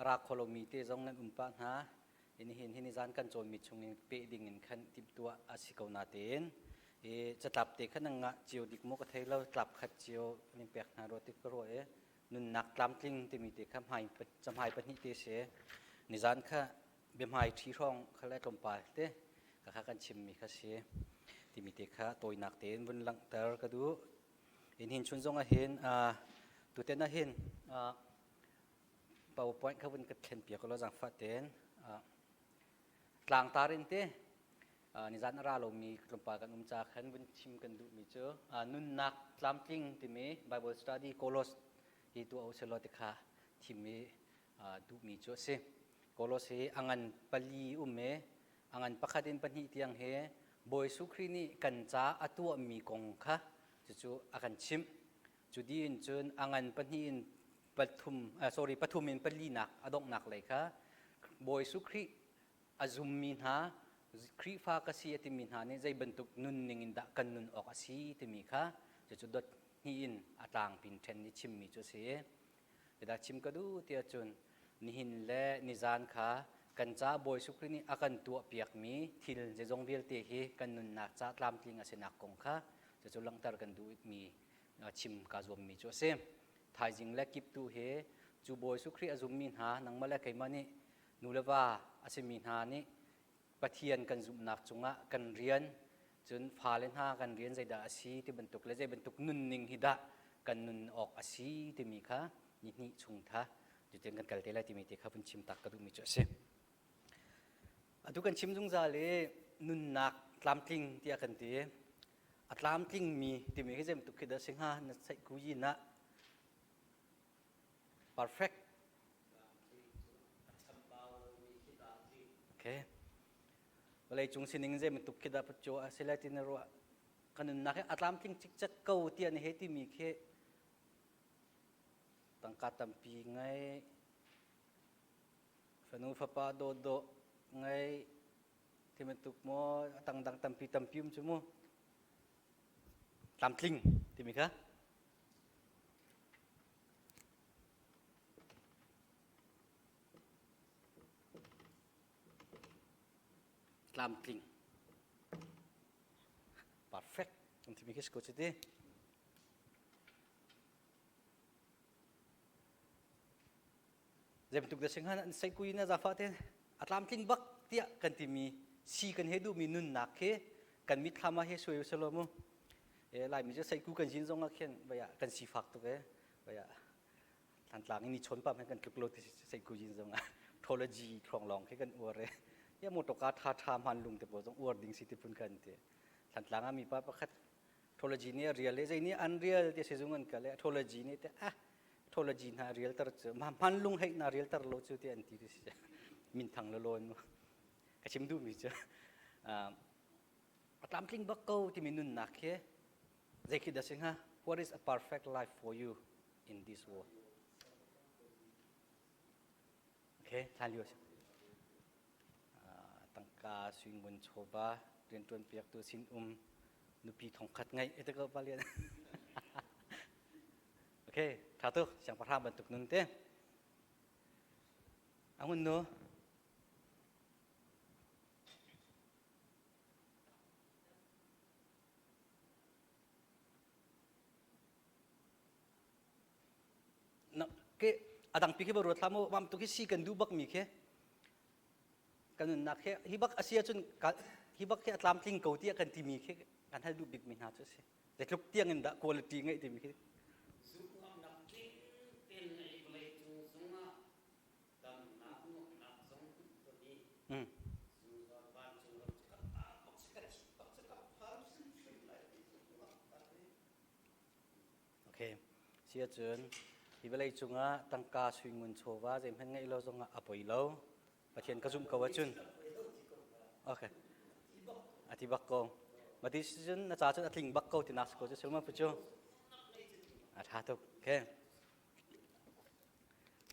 A ra kho lomi te zong nan um pah hna. Nihin hi nizan kan cawnmi chungin peh ding in khan timhtuah a si ko natein i catlap te khan nan ngah cio dik maw ka thei lo tlap khat cio nan pek hna rua ti ka ruah i nunnak tlamtling timi te kha hmai cahmai pahnih te si nizan kha biahmai ṭhi hrawng kha le tlawmpal te ka kha kan chimmi kha si timi te kha tawinak tein vun langhter ka duh in hin chun zong ah hin tuten ah hin PowerPoint kha vun ka thlen piak law zaangfah tein tlangtar in te nizan a ra lomi tlawmpal kan um ca khan vun chim kan duhmi cu nunnak tlamtling timi Bible study Kolos hi tuah u selaw ti kha thim i duhmi cu a si. Kolos hi a ngan pali um i a ngan pakhat in pahnih tiang hi Bawi Jesuh Khrih nih kan ca a tuahmi kong kha cucu a kan chimh. Cu dih in cun a ngan pahnih in pathum sorry pathum in palinak a donghnak lei kha Bawi Jesuh Khrih a zummi hna Khrihfa ka si a timi hna nih zei bantuk nunning in dah kan nun awk a si timi kha cucu dot hnih in a tlangpin ṭhen i chimmi cu a si. Biatak chim ka duh tiah cun nihin le nizan kha kan ca Bawi Jesuh Khrih nih a kan tuahpiakmi thil zeizong vialte hi kan nunnak ca tlamtling a sinak kong kha cucu langhter kan duhmi chim kaa zuammi cu a si. Thaizing le kiptu hi cu Bawi Jesuh Khrih a zummi hna nangmah le keimah nih nu le va a simi hna nih Pathian kan zumhnak cungah kan rian cun fale hna kan rian zeidah a si ti bantuk le zei bantuk nunning hi dah kan nun awk a si timi kha ni hnih chung tha cutin kan kal te lai timi te kha vun chim tak ka duhmi cu a si. Atu kan chim zungzal i nunnak tlamtling tiah kan ti. A tlamtlingmi timi hi zei bantuk khi dah si hnga na saih ku yin ah perfect Okay. Vawlei cung sining zei bantuk khi dah pacu a si lai ti na ruah kan nunnak hi a tlamtling cikcek ko tiah na hei timi khi tangka tampi ngei fanu fapa dawdawh ngei ti bantuk maw a tangdang tampi tampi um cu mu tlamtling timi kha Tlamtling. Perfect. Kan timi khi si ko ti. Zei bantuk da sing han an sei kui na zafa te a tlamtling bak tiah kan timi si kan he duhmi nunnak khi kan mitthlam ah he suai usalo mu. E Laimi cu seiku kan zin zong ah khin vaya kan sifak tuk e vaya Thantlang in ni chawn pa kan tluk lo ti seiku zin zong ah thology thlong lawng khi kan uar e ya motoka tha tha hman lung te po zong uar ding si ti phun kan ti Thantlang ah mi pa pakhat thology nih a real e zei nih an real ti sizung an kal e thology nih te ah thology hna real tar cu ma hman lung hei na real tar lo cu ti an ti ti si min thang lo lon mu ka chim duh mi cu a tlamtling bak ko timi nunnak khi zei khi dah si hnga what is a perfect life for you in this world okay hlan lio tangka suingun chawva riantuan piaktu sin um nupi thongkhat ngai ete ko palian okay tha tuk siangpahrang bantuk nun te angun nu Na ke adang pi khi ba ruat hlah mu mam tu khi si kan duh bak mi khi kan nunnak khi hi bak a si ahcun hi bak khi a tlamtling ko tiah kan timi khi kan hal duh bik mi hna cu a si zeitluk tiang in dah quality ngeih timi khi Zumhnak tling tein ngeih vawlei cung zongah damnak nuamhnak zong ton i zungzal vancung ram cu kan pa bak si ka thi bak si ka phan hrimhrim lai ti Okay. Si ahcun hi vawlei cungah tangka suingun chawva zeihmanh ngeih lo zongah a poi lo. Pathian ka zumh ko ahcun. Okay. A ti bak ko. Mati cun na ca cun a tling bak ko ti nak si ko cu silma pu cu. A tha tuk. Okay.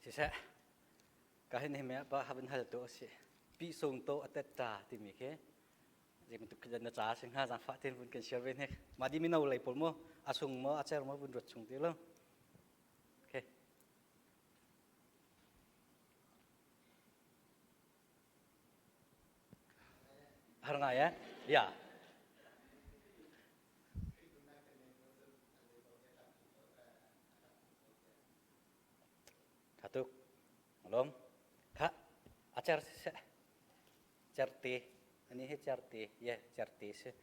Siseh, ka hin hi pa havan hal to si. Pi sung to atet ta timi khi zei bantuk khi na ca sing ha zangfah ten vun kan share ve hnek. Ma di mino lei pawl mo a sung mo a cer mo vun ruat chung ti lo. Okay. Har ngai eh? Ya. Tha tuk. Lom. Kha a cer siseh. Certe. Ani hi certe. Ye, certe si.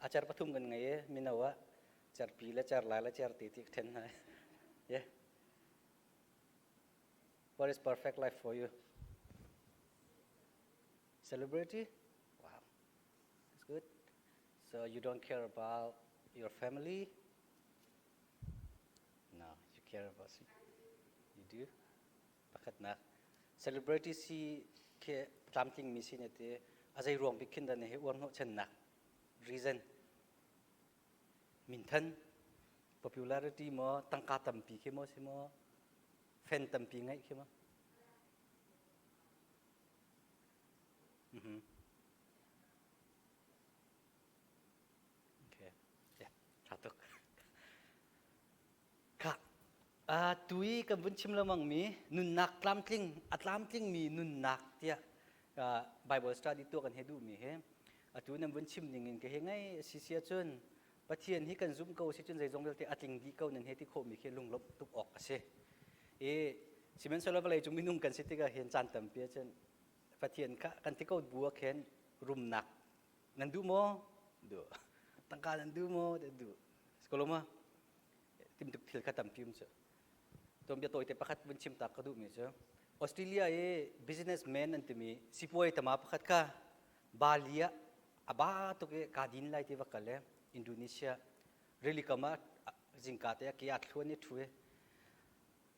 A cer pathum kan ngei i mino ah cerpi le cerlai le certe ti ka then hna. Ye. What is perfect life for you? Celebrity? Wow. That's good. So you don't care about your family? No, you care about you do. Pakhatnak celebrity si khi tlamtling mi si ne te a zei ruang bik khin dan he uar hnawh chennak reason minthan popularity mo tangka tampi khi mo si mo fan tampi ngeih khi mo Mhm. Okay. Yeah, tha tuk. Kha uh, tui kan vun chim lengmang mi nunnak tlamtling a tlamtling mi nunnak tiah uh, Bible study tuah kan he duh mi he atu nan vun chim ning in ke he ngai si sia cun Pathian hi kan zum ko si cun zeizong vialte a tling dih ko nan he ti khawh mi khi lunglawmh tuk awk a si. I sihmanhsehlaw vawlei cung minung kan si tikah hin caan tampi ahcun Pathian kha kan ti ko bu ah khin rumnak nan duh maw? Duh. Tangka nan duh maw? Duh. Sikoloma timtuk thil kha tampi um cu. Tuanbia tawite pakhat vun chim tak ka duhmi cu Australia i businessman an timi sipuai tama pakhat kha Bali ah a ba tuk i kaa din lai ti va kal i Indonesia rili kam ah zingka te ah ke aa thluan i ṭhu i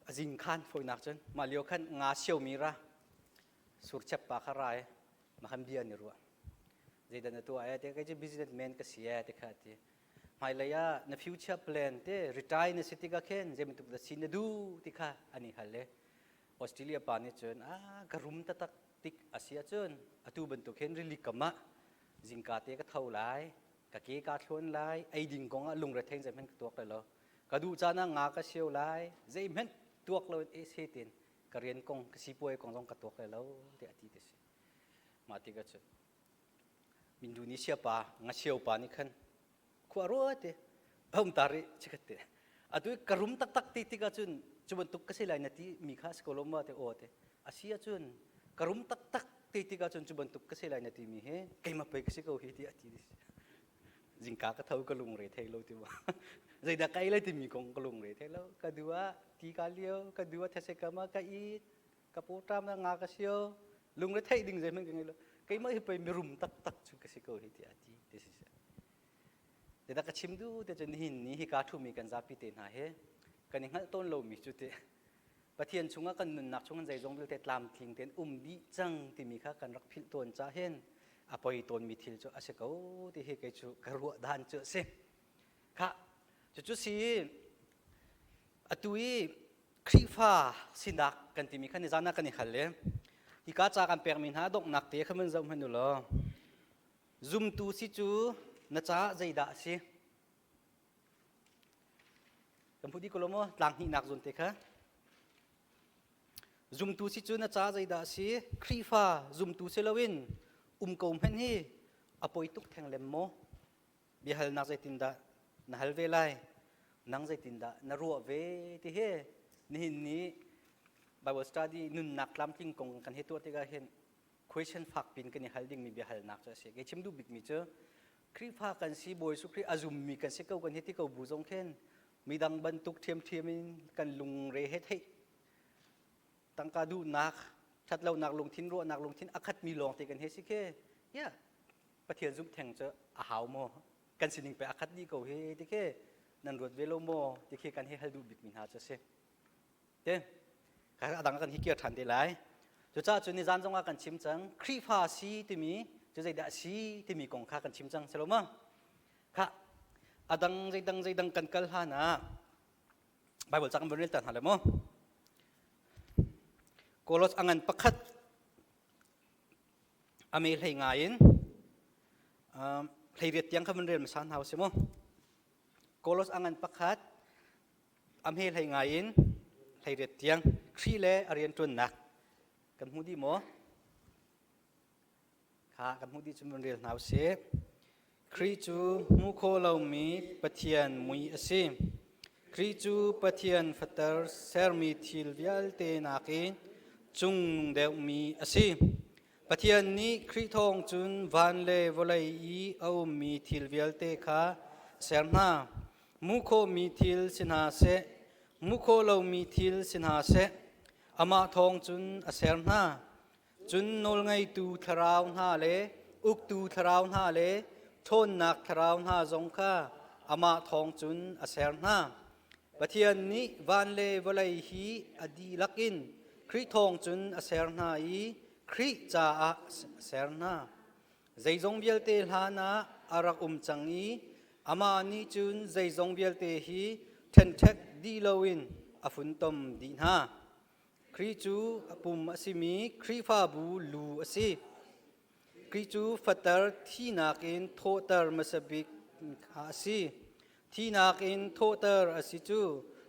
a zing khan fawinak cun mah lio khan nga siomi ra surchep pa kha ra i mah khan bia an i ruah zeidah na tuah e te kei cu businessman ka si e ti kha a ti hmailei ah na future plan te retire na si tikah khin zei bantuk dah si na duh ti kha an i hal i Australia pa nih cun ah ka rum taktak tik a si ahcun atu bantuk hin rili kam ah zingka te ka tho lai ka ke kaa thluan lai eiding kong ah lungre thei zeihmanh ka tuak lai lo ka duh caan ah nga ka sio lai zeihmanh tuak lo in ese tin ka rian kong ka sipuai kong zong ka tuak lai lo tiah a ti ti si mah tikah cun Indonesia pa ngachio pa nih khan khua rua te hom ta ri chikhat te atu ka rum taktak ti tikah cun cu bantuk ka si lai na ti mi kha si ko lo ma te aw te a si ahcun ka rum taktak ti tikah cun cu bantuk ka si lai na ti mi hi keimah pei ka si ko hi ti a ti zingka ka tho ka lungre thei lo ti ma zeidah ka ei lai timi kong ka lungre thei lo ka dua ti ka lio ka dua these ka ma ka it ka pawṭam na nga ka sio lungre theih ding zeihmanh ka ngei lo keimah hi pei mirum taktak cu ka si ko hi tiah a ti ti si Zeidah ka chim duh te cu nihin ni hi kaa ṭhumi kan zapi te hna hi kan i hngalh tawn lomi cu ti Pathian chungah kan nunnak chung zeizong vialte tlamtling tein um dih cang timi kha kan rak philh tawn cah hin a poi tawnmi thil cu a si ko ti hi kei cu ka ruah dan cu a si. Khah cucu si atu i Khrihfa sinak kan timi kha nizan ah kan i hal i hika ca kan pekmi hna donghnak te kha mun zoh hmanh u law Zumtu si cu na caah zeidah a si? Kan phu dih ko lo maw? Tlang hnihnak zawn te kha. Zumtu si cu na caah zeidah a si? Khrihfa zumtu si loin um ko hmanh hi a poi tuk theng lem maw? Biahalnak zeitindah na hal ve lai? Nang zeitindah na ruah ve ti hi nihin ni Bible study nunnak tlamtling kong kan he tuah tikah hin question fak pin kan i hal dingmi biahalnak cu a si. Kei chim duh bikmi cu Khrihfa kan si Bawi Jesuh Khrih a zummi kan si ko kan hi ti ko bu zong khin midang bantuk ṭhiamṭhiam in kan lungre he theih tangka duhnak ṭhatlonak lungthin ruahnak lungthin a khatmi lawng te kan he si khi yeah Pathian zumh theng cu a hau maw kan sining pe a khat dih ko hi ti khi nan ruat ve lo maw ti khi kan hi hal duh bikmi hna cu a si Te a dang kan hi kir ṭhan te lai. Cucaah cun nizan zongah kan chim cang Khrihfa si timi cu zeidah a si timi kong kha kan chim cang si lo ma? Kha a dang zeidang zeidang kan kal hlan ah Bible ca kan van rel ta hna le maw? Kolos a ngan pakhat a me hlei ngai in hlei riat tiang kha van rel hmasa hna u si mu. Kolos a ngan pakhat A hme hlei ngai in hleiriat tiang Khrih le a rianṭuannak kan hmu dih maw? Kha kan hmuh dih cun vun rel hna usih. Khrih cu hmuh khawh lomi Pathian mui a si. Khrih cu Pathian fater sermi thil vialte nakin cungnung deuhmi a si. Pathian nih Khrih thawng cun van le vawlei i a ummi thil vialte kha a ser hna. Hmuh khawhmi thil si hna seh, hmuh khawh lomi thil si hna seh, amah thawng cun a ser hna. Cun nawlngeitu thlarau hna le uktu thlarau hna le ṭhawnnak thlarau hna zong kha amah thawng cun a ser hna. Pathian nih van le vawlei hi a dihlak in Khrih thawng cun a ser hna i Khrih caah a ser hna. Zeizong vialte hlan ah a rak um cang i amah nih cun zeizong vialte hi ṭhenṭhek dih loin a funtom dih hna. Khrih cu a pum a simi Khrihfabu lu a si. Khrih cu fater thinak in thawhter hmasa bik kha a si. Thinak in thawhter a si cu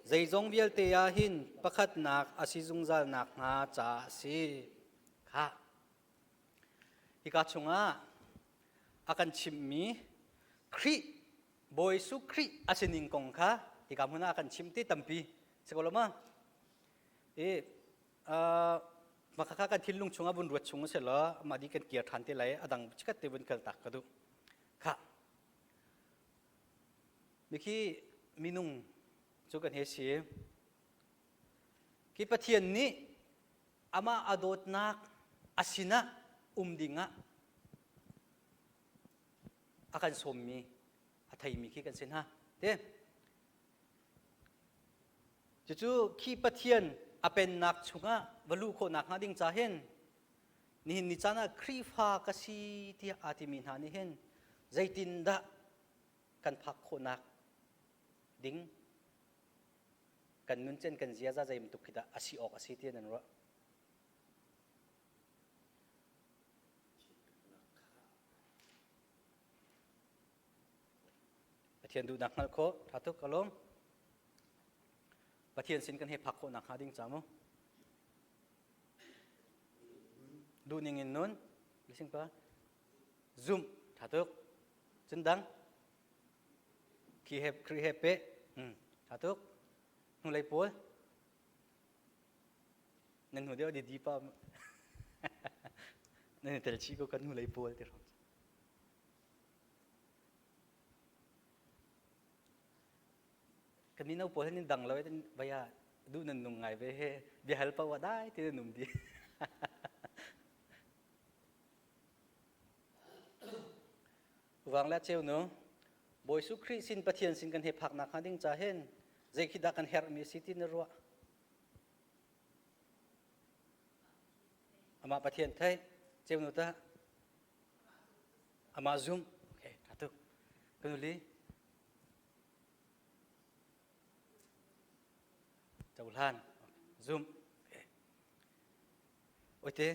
zeizong vialte ah hin pakhatnak a si zungzal nakhnga caah a si. Khah. Hika chungah a kan chimhmi Khrih Bawi Jesuh Khrih a sining kong kha hika hmun ah a kan chimh ti tampi si ko lo ma? I mah khakha kan thinlung chungah vun ruat chung a law mah di kan kir ṭhan te lai a dang chikat te vun kal tak ka duh. Khah. Mikhi minung cu kan he si. Khi Pathian nih amah a dawtnak a sinah um dingah a kan sawmmi a theimi khi kan si hna. Te. Cucu khi Pathian a pennak chungah va luh khawhnak hnga ding ca hin nihin ni caan ah Khrihfa ka si tiah aa timi hna nih hin zeitindah kan phak khawhnak ding kan nuncen kan ziaza zei bantuk khi dah a si awk a si tiah nan ruah? Pathian duhnak hngalh khawh ṭha tuk ka lawm. Pathian sin kan hei phak khawh nakhnga ding ca mu. Duh ning in nun, lising pa, zumh ṭha tuk. Cun dang, khi he Khrih he peh, ṭha tuk. Hnulei pawl, nan hnu deuh di di pa nan i tel chih ko kan hnulei pawl ti hram. Kan mino pawl hin dang lo vaya duh nan nung ngai ve he biahal pa wa dai ti nan um di. Wang le cheu nu Bawi Su Khrih sin Pathian sin kan he phak nak hnga ding cha hen zei khi dah kan herh mi si ti na ruah. Amah Pathian thei cheu nu ta Amah zum. Okay, tha tuk. Kan uli. Cohlan. Zum. Okay. Oite.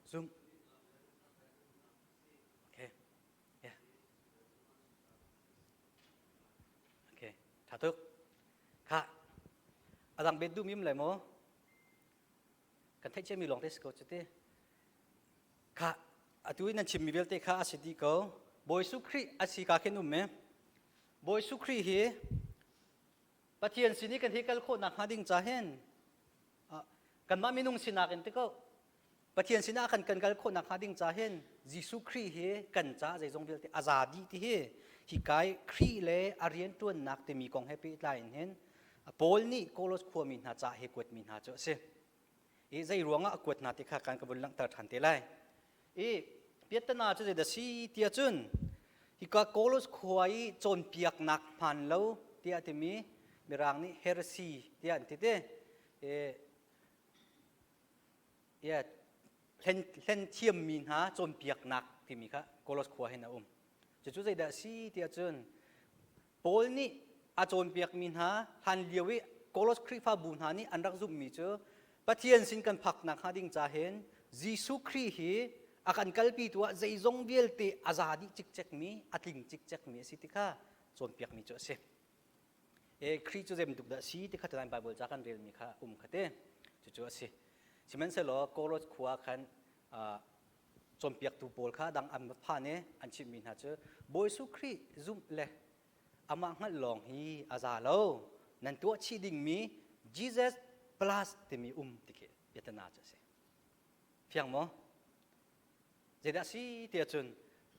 Zum. Okay. Yeah. Okay. Tha tuk. Kha. Adang bet du mim lai mo. Kan theih ciami lawng te si ko cu ti. Kha atu i nan chimmi vialte kha a si dih ko. Bawi Jesuh Khrih a si ka khin um e. Bawi Jesuh Khrih hi Pathian sin i kan hi kal khawhnak hnga ding ca hin kanmah minung sinak in ti ko Pathian sinah kan kan kal khawhnak hnga ding ca hin Jesuh Khrih hi kan ca zeizong vialte a za dih ti hi hi kai Khrih le a rianṭuannak timi kong he pehtlai in hin Paul nih Kolos khuami hna ca he kuatmi hna cu a si. I zei ruangah a kuat hna ti kha kan ka vun langhter ṭhan te lai. I piattana cu zeidah si tiah cun hika Kolos khua i cawnpiaknak hmaan lo tiah timi Mirang nih heresy tiah an ti te. Yeah, hlen, hlen thiammi hna cawnpiaknak timi kha Kolos khua hin a um. Cucu zeidah a si tiah cun Paul nih a cawnpiakmi hna hlan lio i Kolos Khrihfabu hna nih an rak zumhmi cu Pathian sin kan phaknak hnga ding ca hin Jesuh Khrih hi a kan kalpitu ah zeizong vialte a za dih cikcekmi, a tling cikcekmi a si ti kha cawnpiakmi cu a si. E Khrih cu zei bantuk dah a si ti kha tutan Bible ca kan relmi kha um kha te. Cucu a si. Sihmanhsehlaw Kolos khua khan uh, Cawnpiaktu pawl kha dang an va phan i an chimhmi hna cu Bawi Jesuh Khrih zumh le amah hngalh lawng hi a za lo. Nan tuah chih dingmi Jesus plus timi um ti khi biatana cu a si. Fiang maw? Zeidah si tiah cun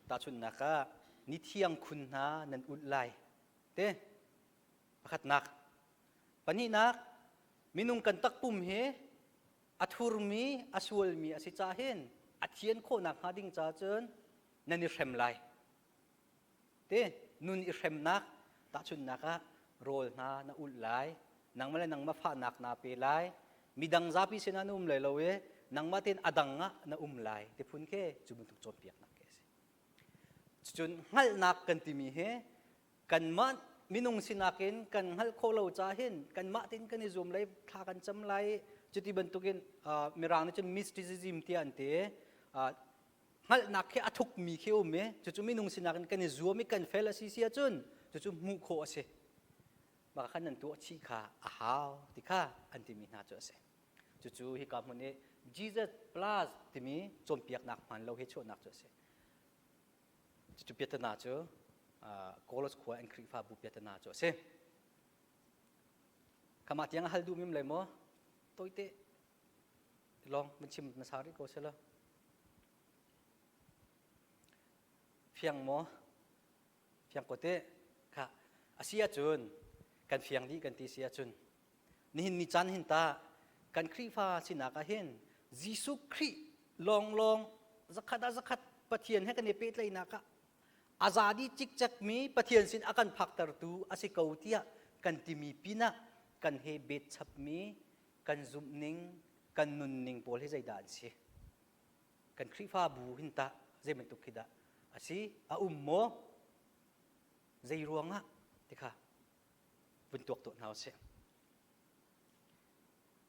tahchunhnak ah ni thiang khun hna nan ulh lai te pakhatnak pahnihnak minung kan takpum hi a thurmi a sualmi a si ca hin a thian khawhnak hnga ding ca cun nan i hrem lai te nun i hremnak tahchunhnak ah rawl hna na ulh lai nangmah le nangmah fahnak naa pe lai midang zapi sinah na um lai lo i nangmah tein a dang ah na um lai ti phun khi cu bantuk cawnpiaknak khi a si cun hngalhnak kan timi hi kanmah minung sinak in kan hngalh khawh lo ca hin kanmah tein kan i zuam lai thla kan cam lai cuti bantukin mirang nih cun mysticism tiah an ti hngalhnak khi a thukmi khi um i cucu minung sinak in kan i zuam i kan fel a si si ahcun cucu hmuh khawh a si mah khan nan tuah chih kha a hau ti kha an timi hna cu a si cucu hika hmun i Jesus plus timi cawnpiaknak hmaan lo hi chuahnak cu a si cucu piatana cu Kolos khua an Khrihfabu piatana cu a si khamah tiang a hal duh mim lai maw toite lawng van chim hmasa rih ko selaw fiang maw fiang ko te kha a si ahcun kan fiang dih kan ti si ahcun nihin ni caan hin ta kan Khrihfa sinak ah hin Jesuh Khrih lawnglawng zakhat ah zakhat Pathian he kan i pehtlaihnak ah a za dih cikcek mi Pathian sin a kan phaktertu a si ko tiah kan timi pinah kan he bet chapmi kan zumhning kan nunning pawl hi zeidah an si kan Khrihfabu hin tah zei bantuk khi dah a si a um maw zei ruangah ti kha vun tuak tuah hna usih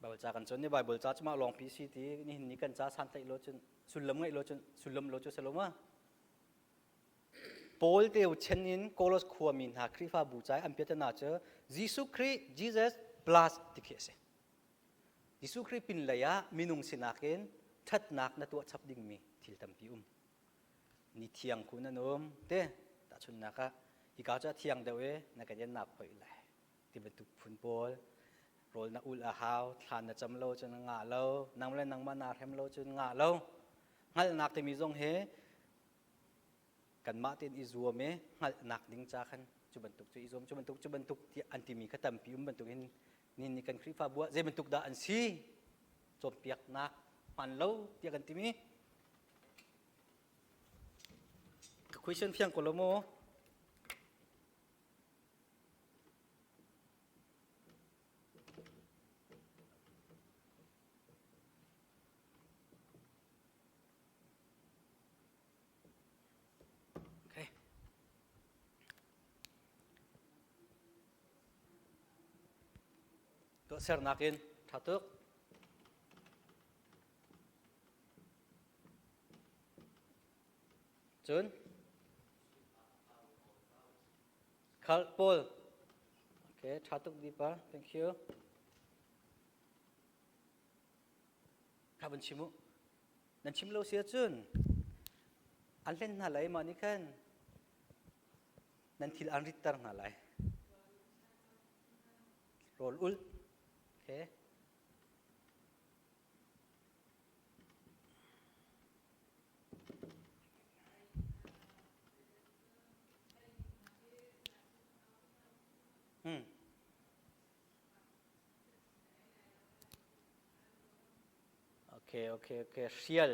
Bible ca kan cawn ni Bible ca cu mah lawngpi si ti nihin ni kan ca santlaih lo cun sullam ngeih lo cun sullam lo cu si lo ma Paul teu chen in Kolos khuami hna Khrihfabu ca an piatana cu Jesuh Khrih Jesus plus ti khi a si. Jesuh Khrih pin lei ah minung sinak in ṭhatnak na tuah chap dingmi thil tampi um. Ni thiang kun an um te tahchunhnak ah hika cu a thiang deuh i na ka nak hoih lai ti bantuk phun pawl rawl na ul a hau thlan na cam lo cun na ngah lo nang le nangmah naa hrem lo cun ngah lo hngalhnak timi zong hi kanmah tein i zuam i hngalhnak ding ca khan cu bantuk cu i zuam cu bantuk cu bantuk tiah an timi kha tampi um bantuk in ni ni kan Khrihfabu ah zei bantuk dah an si cawnpiaknak hmaan lo tiah kan timi ka question fiang ko lo maw Okay. Tuahsernak in ṭha tuk. Cun Khal Paul. Okay, ṭha tuk Dipa. Thank you. Kha van chim u. Nan chim lo si ahcun an hlen hna lai mah nih khan nan thil an ritter hna lai. Rawl ul. Okay. Hmm. Okay, okay, okay. Hrial.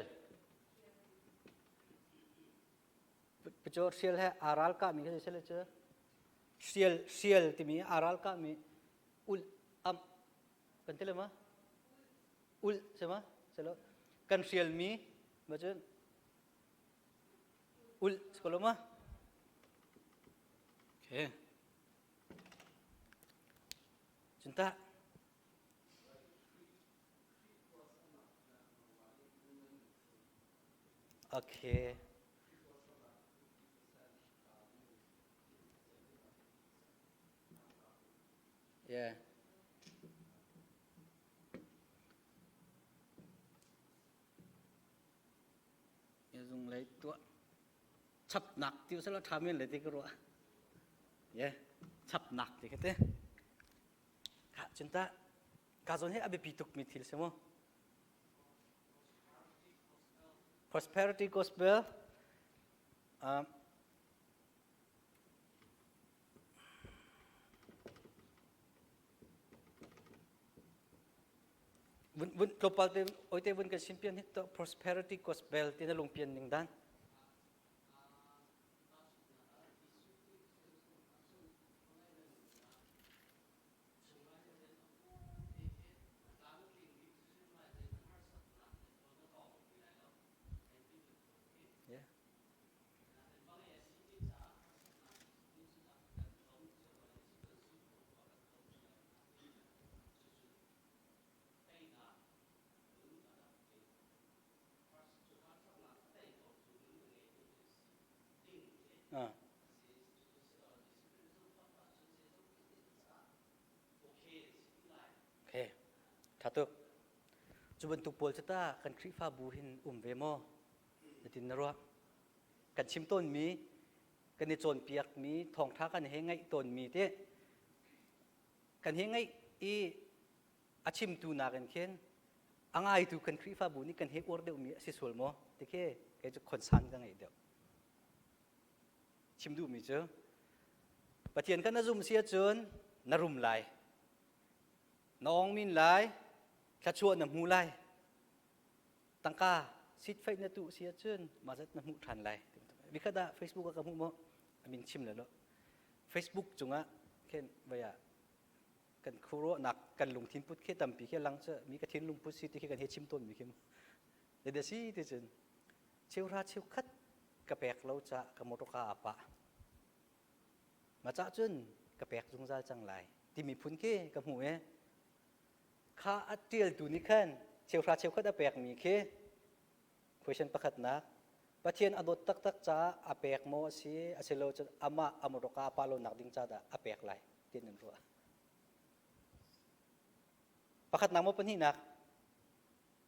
Pacu hrial he aa ralkahmi khi si le cu hrial hrial timi aa ralkahmi ulh amh kan ti le ma ulh si ma si lo kan hrialmi ma cun ulh si ko lo ma okay cun tah Okay. Yeah. tuah chapnak ti usala ṭha men le ti ka ruah. Ye, chapnak ti kha te. Kha cun ta ka zawn hi a biapi tuk mi thil si mu. Prosperity gospel vun vun tlawmpal te oite vun kan simpian hi to prosperity gospel ti na lungpian ning dan. Yeah. Ah. Okay. Tha tuk. Cu bantuk pawl cu ta kan Khrihfabu hin um ve maw? Natin na ruah. Kan chim tawnmi, kan i cawnpiakmi, thawngṭha kan he ngaih tawnmi te kan he ngaih i a chimtu nakin khin a ngaitu kan Khrihfabu nih kan he uar deuhmi a si sual maw? Ti khi kei cu concern ka ngei deuh. Chim duhmi cu Pathian kan na zum si ahcun na rum lai. Na ong min lai, thluachuah na hmu lai. Tangka sitfaih na tuh si ahcun mah zat na hmuh ṭhan lai. Vikhat ah Facebook ah ka hmuh maw? A min chim le lo. Facebook cungah khin vai ah kan khuaruahnak kan lungthin put khi tampi khi lang cu mi ka thinlung put si ti khi kan he chim tawn mi khi le da si ti cun cheuhra cheukhat ka pek lo ca ka motorka a pah ma ca cun ka pek zungzal cang lai timi phun khi ka hmuh e kha a tialtu nih khan cheuhra cheukhat a pek mi khi question pakhatnak Pathian a dawt taktak caah a pek maw a si asilo cun amah a motorka a pah lo nak ding ca dah a pek lai ti nan ruah pakhatnak maw pahnihnak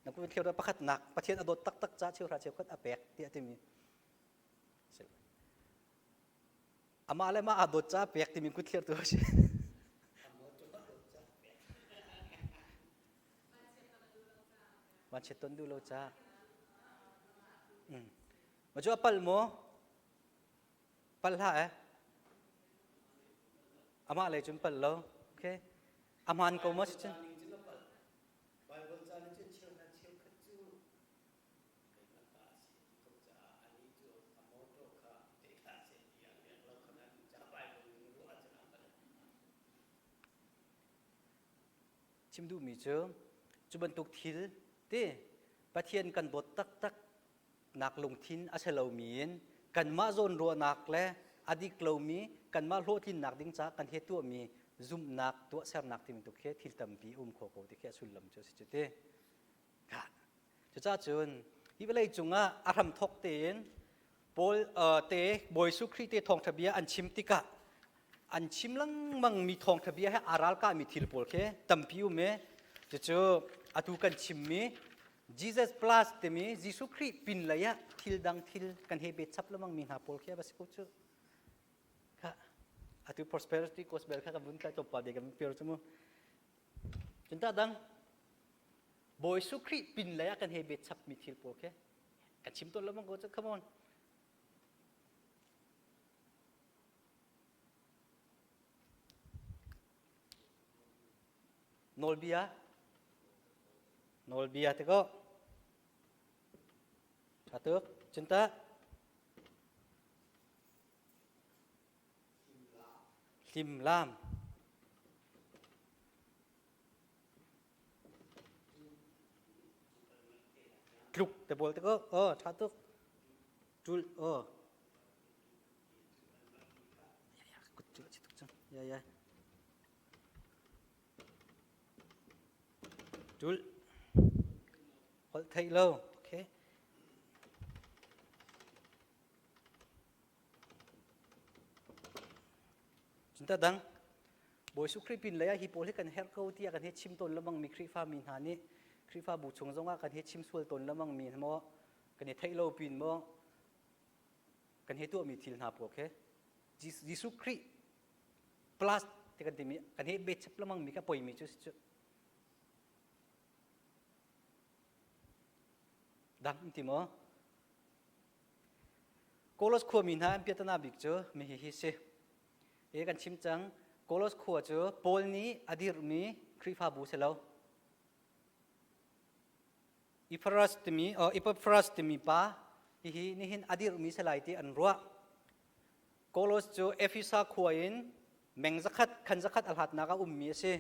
na kun thlir pakhatnak Pathian a dawt taktak ca cheuhra cheukhat a pek tiah timi amah le mah aa dawt ca pek timi kut thlir tu a si Vanchiat ton duh lo ca. Ma cu a pal maw? Pal hlah eh. Amah lei cun pal lo. Okay. A hmaan ko maw si cun? Bible ca nih cun cheuhra cheukhat cu keimah ta a si ti ko caah anih cu a mawṭaw kha te hlah seh ti a pek lo kha nan ca Bible ning ruah ahcun a palh. Chim duhmi cu cu bantuk thil te Pathian kan dawt taktak nak lungthin a si lomi in kanmah zawnruahnak le a dik lomi kanmah hlawhtlinnak ding caah kan he tuahmi zumhnak tuahsernak ti bantuk khi thil tampi um kho ko ti khi a sullam cu a si cu ti. Cucaah cun hi vawlei cungah a hramthawk tein Paul te Bawi Jesuh Khrih te thawngṭha bia an chim tikah an chim lengmang mi thawngṭha bia he aa ralkahmi thil pawl khi tampi um i cucu atu kan chimmi Jesus plus timi Jesuh Khrih pin lei ah thil dang thil kan he bet chap lengmang mi hna pawl khi a si ko cu. Kha atu prosperity gospel kha kan vun tlai tlawmpal de kan pir cu mu. Cun ta dang Bawi Jesuh Khrih pin lei ah kan he bet chapmi thil pawl khi kan chim tawn lengmang ko cu come on. Nawlbia Nawlbia te ko Tha tuk cun ta Hlimlam Tluk te bawl te ko oh tha tuk tul oh ya ya kut cu chi tuk cang ya ya tul holh theih lo okay Cun ta dang Bawi Jesuh Khrih pin lei ah hi pawl hi kan herh ko tiah kan he chim tawn lengmang mi Khrihfa mi hna nih Khrihfabu chung zongah kan he chim sual tawn lengmang mi maw kan i theih lo pin maw? Kan he tuahmi thil hna pawl khi Jesuh Khrih plus ti kan timi kan he bet chap lamang mi kha poimi cu si cu. Dang ti maw? Kolos khuami hna an piatana bik cu mi hi hi si. Hi kan chim cang. Kolos khua cu Paul nih a dirhmi Khrihfabu si lo. Epaphras timi Epaphras timi pa hihi nihin a dirhmi si lai ti an ruah. Kolos cu Efesa khua in meng zakhat khan zakhat a hlatnak a ummi a si.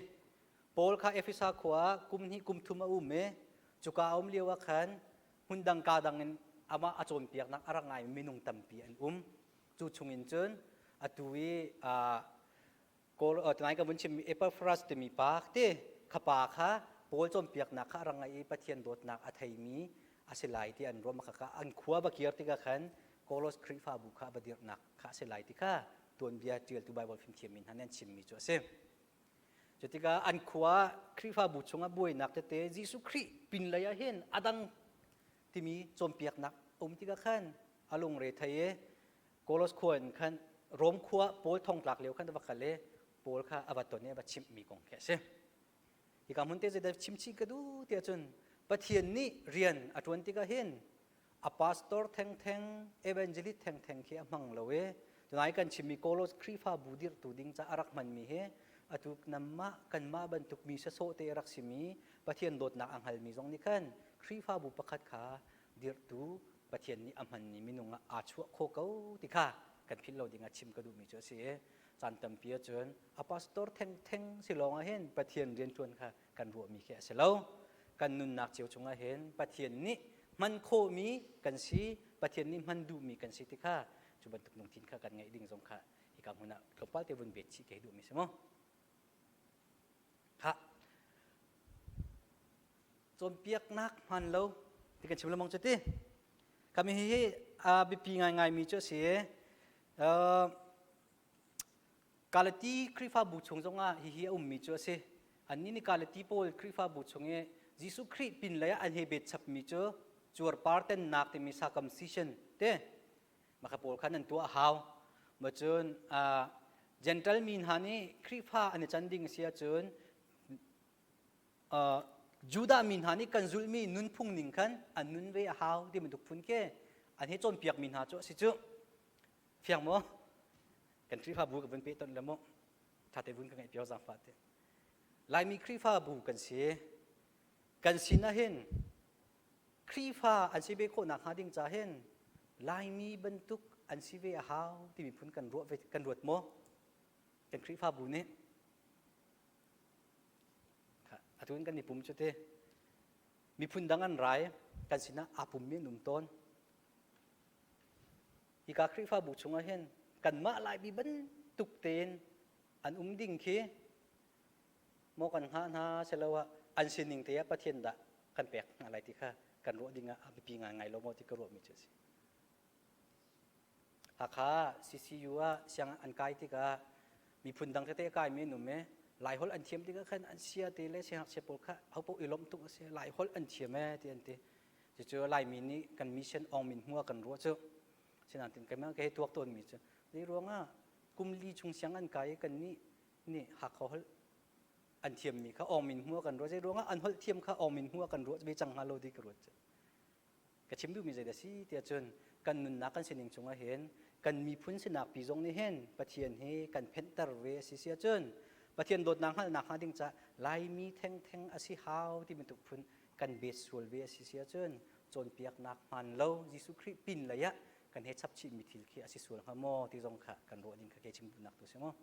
Paul kha Efesa khua ah kum hnih kum thum a um i cuka a um lio ah khan hmundang kaa dang in amah a cawnpiaknak a rak ngai minung tampi an um. Cu chungin cun atu i Kawl tunai ka vun chimmi Epaphras timi pa te kha pa kha Paul cawnpiaknak kha a rak ngaih i Pathian dawtnak a theimi a si lai ti an ruah maka kha an khua va kir tikah khan Kolos Khrihfabu kha va dirhnak kha a si lai ti kha tuanbia ṭialtu Baibal fimthiam mi hna nih an chimmi cu a si. Cutikah an khua Khrihfabu chungah buainak tete Jesuh Khrih pinlei ah hin a dang timi cawnpiaknak um tikah khan a lungre thei i Kolos khua in khan Rom khua Paul thongtlak lio khan a va kal i Paul kha a va ton i a va chimhmi kong khi a si. Hika hmun te zeidah chim chih ka duh tiah cun Pathian nih rian a ṭuan tikah hin a pastor thengtheng evangelist thengtheng khi a hmang lo i tunai kan chimmi Kolos Khrihfabu dirhtu ding ca a rak hmanmi hi atu namah kanmah bantuk mi sasawh te a rak simi Pathian dawtnak a hngalmi zong nih khan Khrihfabu pakhat kha dirhtu Pathian nih a hmanmi minung ah aa chuah kho ko ti kha kan philh lo ding ah chim ka duhmi cu a si i caan tampi ahcun a pastor thengtheng si lawng ah hin Pathian rianṭuan kha kan ruahmi khi a si lo. Kan nunnak cio chungah hin Pathian nih hman khawhmi kan si, Pathian nih hman duhmi kan si ti kha cu bantuk lungthin kha kan ngeih ding zong kha hika hmun ah tlawmpal te vun bet chih ke duhmi si mu. Kha cawnpiaknak hmaan lo ti kan chim lengmang cu ti. Kami hi a biapi ngaingaimi cu a si. Galati Khrihfabu chung zongah hihi a ummi cu a si. Annih nih Galati pawl Khrihfabu chung i Jesuh Khrih pinlei ah an hei bet chapmi cu cuarpar tennak timi circumcision te maka pawl khan an tuah a hau. Ma cun Gentile mi hna nih Khrihfa an i can ding a si ahcun Judah mi hna nih kan zulhmi nunphung ning khan an nun ve a hau ti bantuk phun ke an hei cawnpiakmi hna cu a si cu. Fiang maw? Kan Khrihfabu ka vun pehtonh le maw? Ṭhate vun ka ngaih piak zaangfah te. Laimi Khrihfabu kan si. Kan sin ah hin Khrihfa an si ve khawh nakhnga ding ca hin Laimi bantuk an si ve a hau timi phun kan ruah ve kan ruat maw? Kan Khrihfabu nih atu in kan i pum cu te miphun dang an rai kan sinah aa pummi an um tawn. Hika Khrihfabu chungah hin kanmah Laimi bantuk tein an um ding khi maw kan hngah hna siloah an sining te ah Pathian dah kan pek hna lai ti kha kan ruah ding ah a biapi ngaingai lo maw ti ka ruahmi cu a si. Hakha CCU ah siang an kai tikah miphun dang tete a kaimi an um i Laiholh an thiam tikah khan an sia te le siangngakchia pawl kha hopaoh i lawmh tuk a si Laiholh an thiam ee ti an ti. Cucu Laimi nih kan mission Aung Min Hmua kan ruah cu sinain keimah ka hei tuak tawnmi cu zei ruangah kum li chung siang an kai i kannih nih Hakha holh an thiammi kha Aung Min Hmua kan ruah zei ruangah an holh thiam kha Aung Min Hmua kan ruah ve cang hnga lo ti ka ruat cu ka chim duhmi zeidah si tiah cun kan nunnak kan sining chungah hin kan miphun sinak pi zong nih hin Pathian hi kan phenhter ve a si si ahcun Pathian dawtnak hngalhnak hnga ding caah Laimi thengtheng a si hau ti bantuk phun kan bet sual ve a si si ahcun cawnpiaknak hmaan lo Jesuh Khrih pin lei ah kan he chap chihmi thil khi a si sual hnga maw ti zong kha kan ruah ding kha kei chim duhnak tu si maw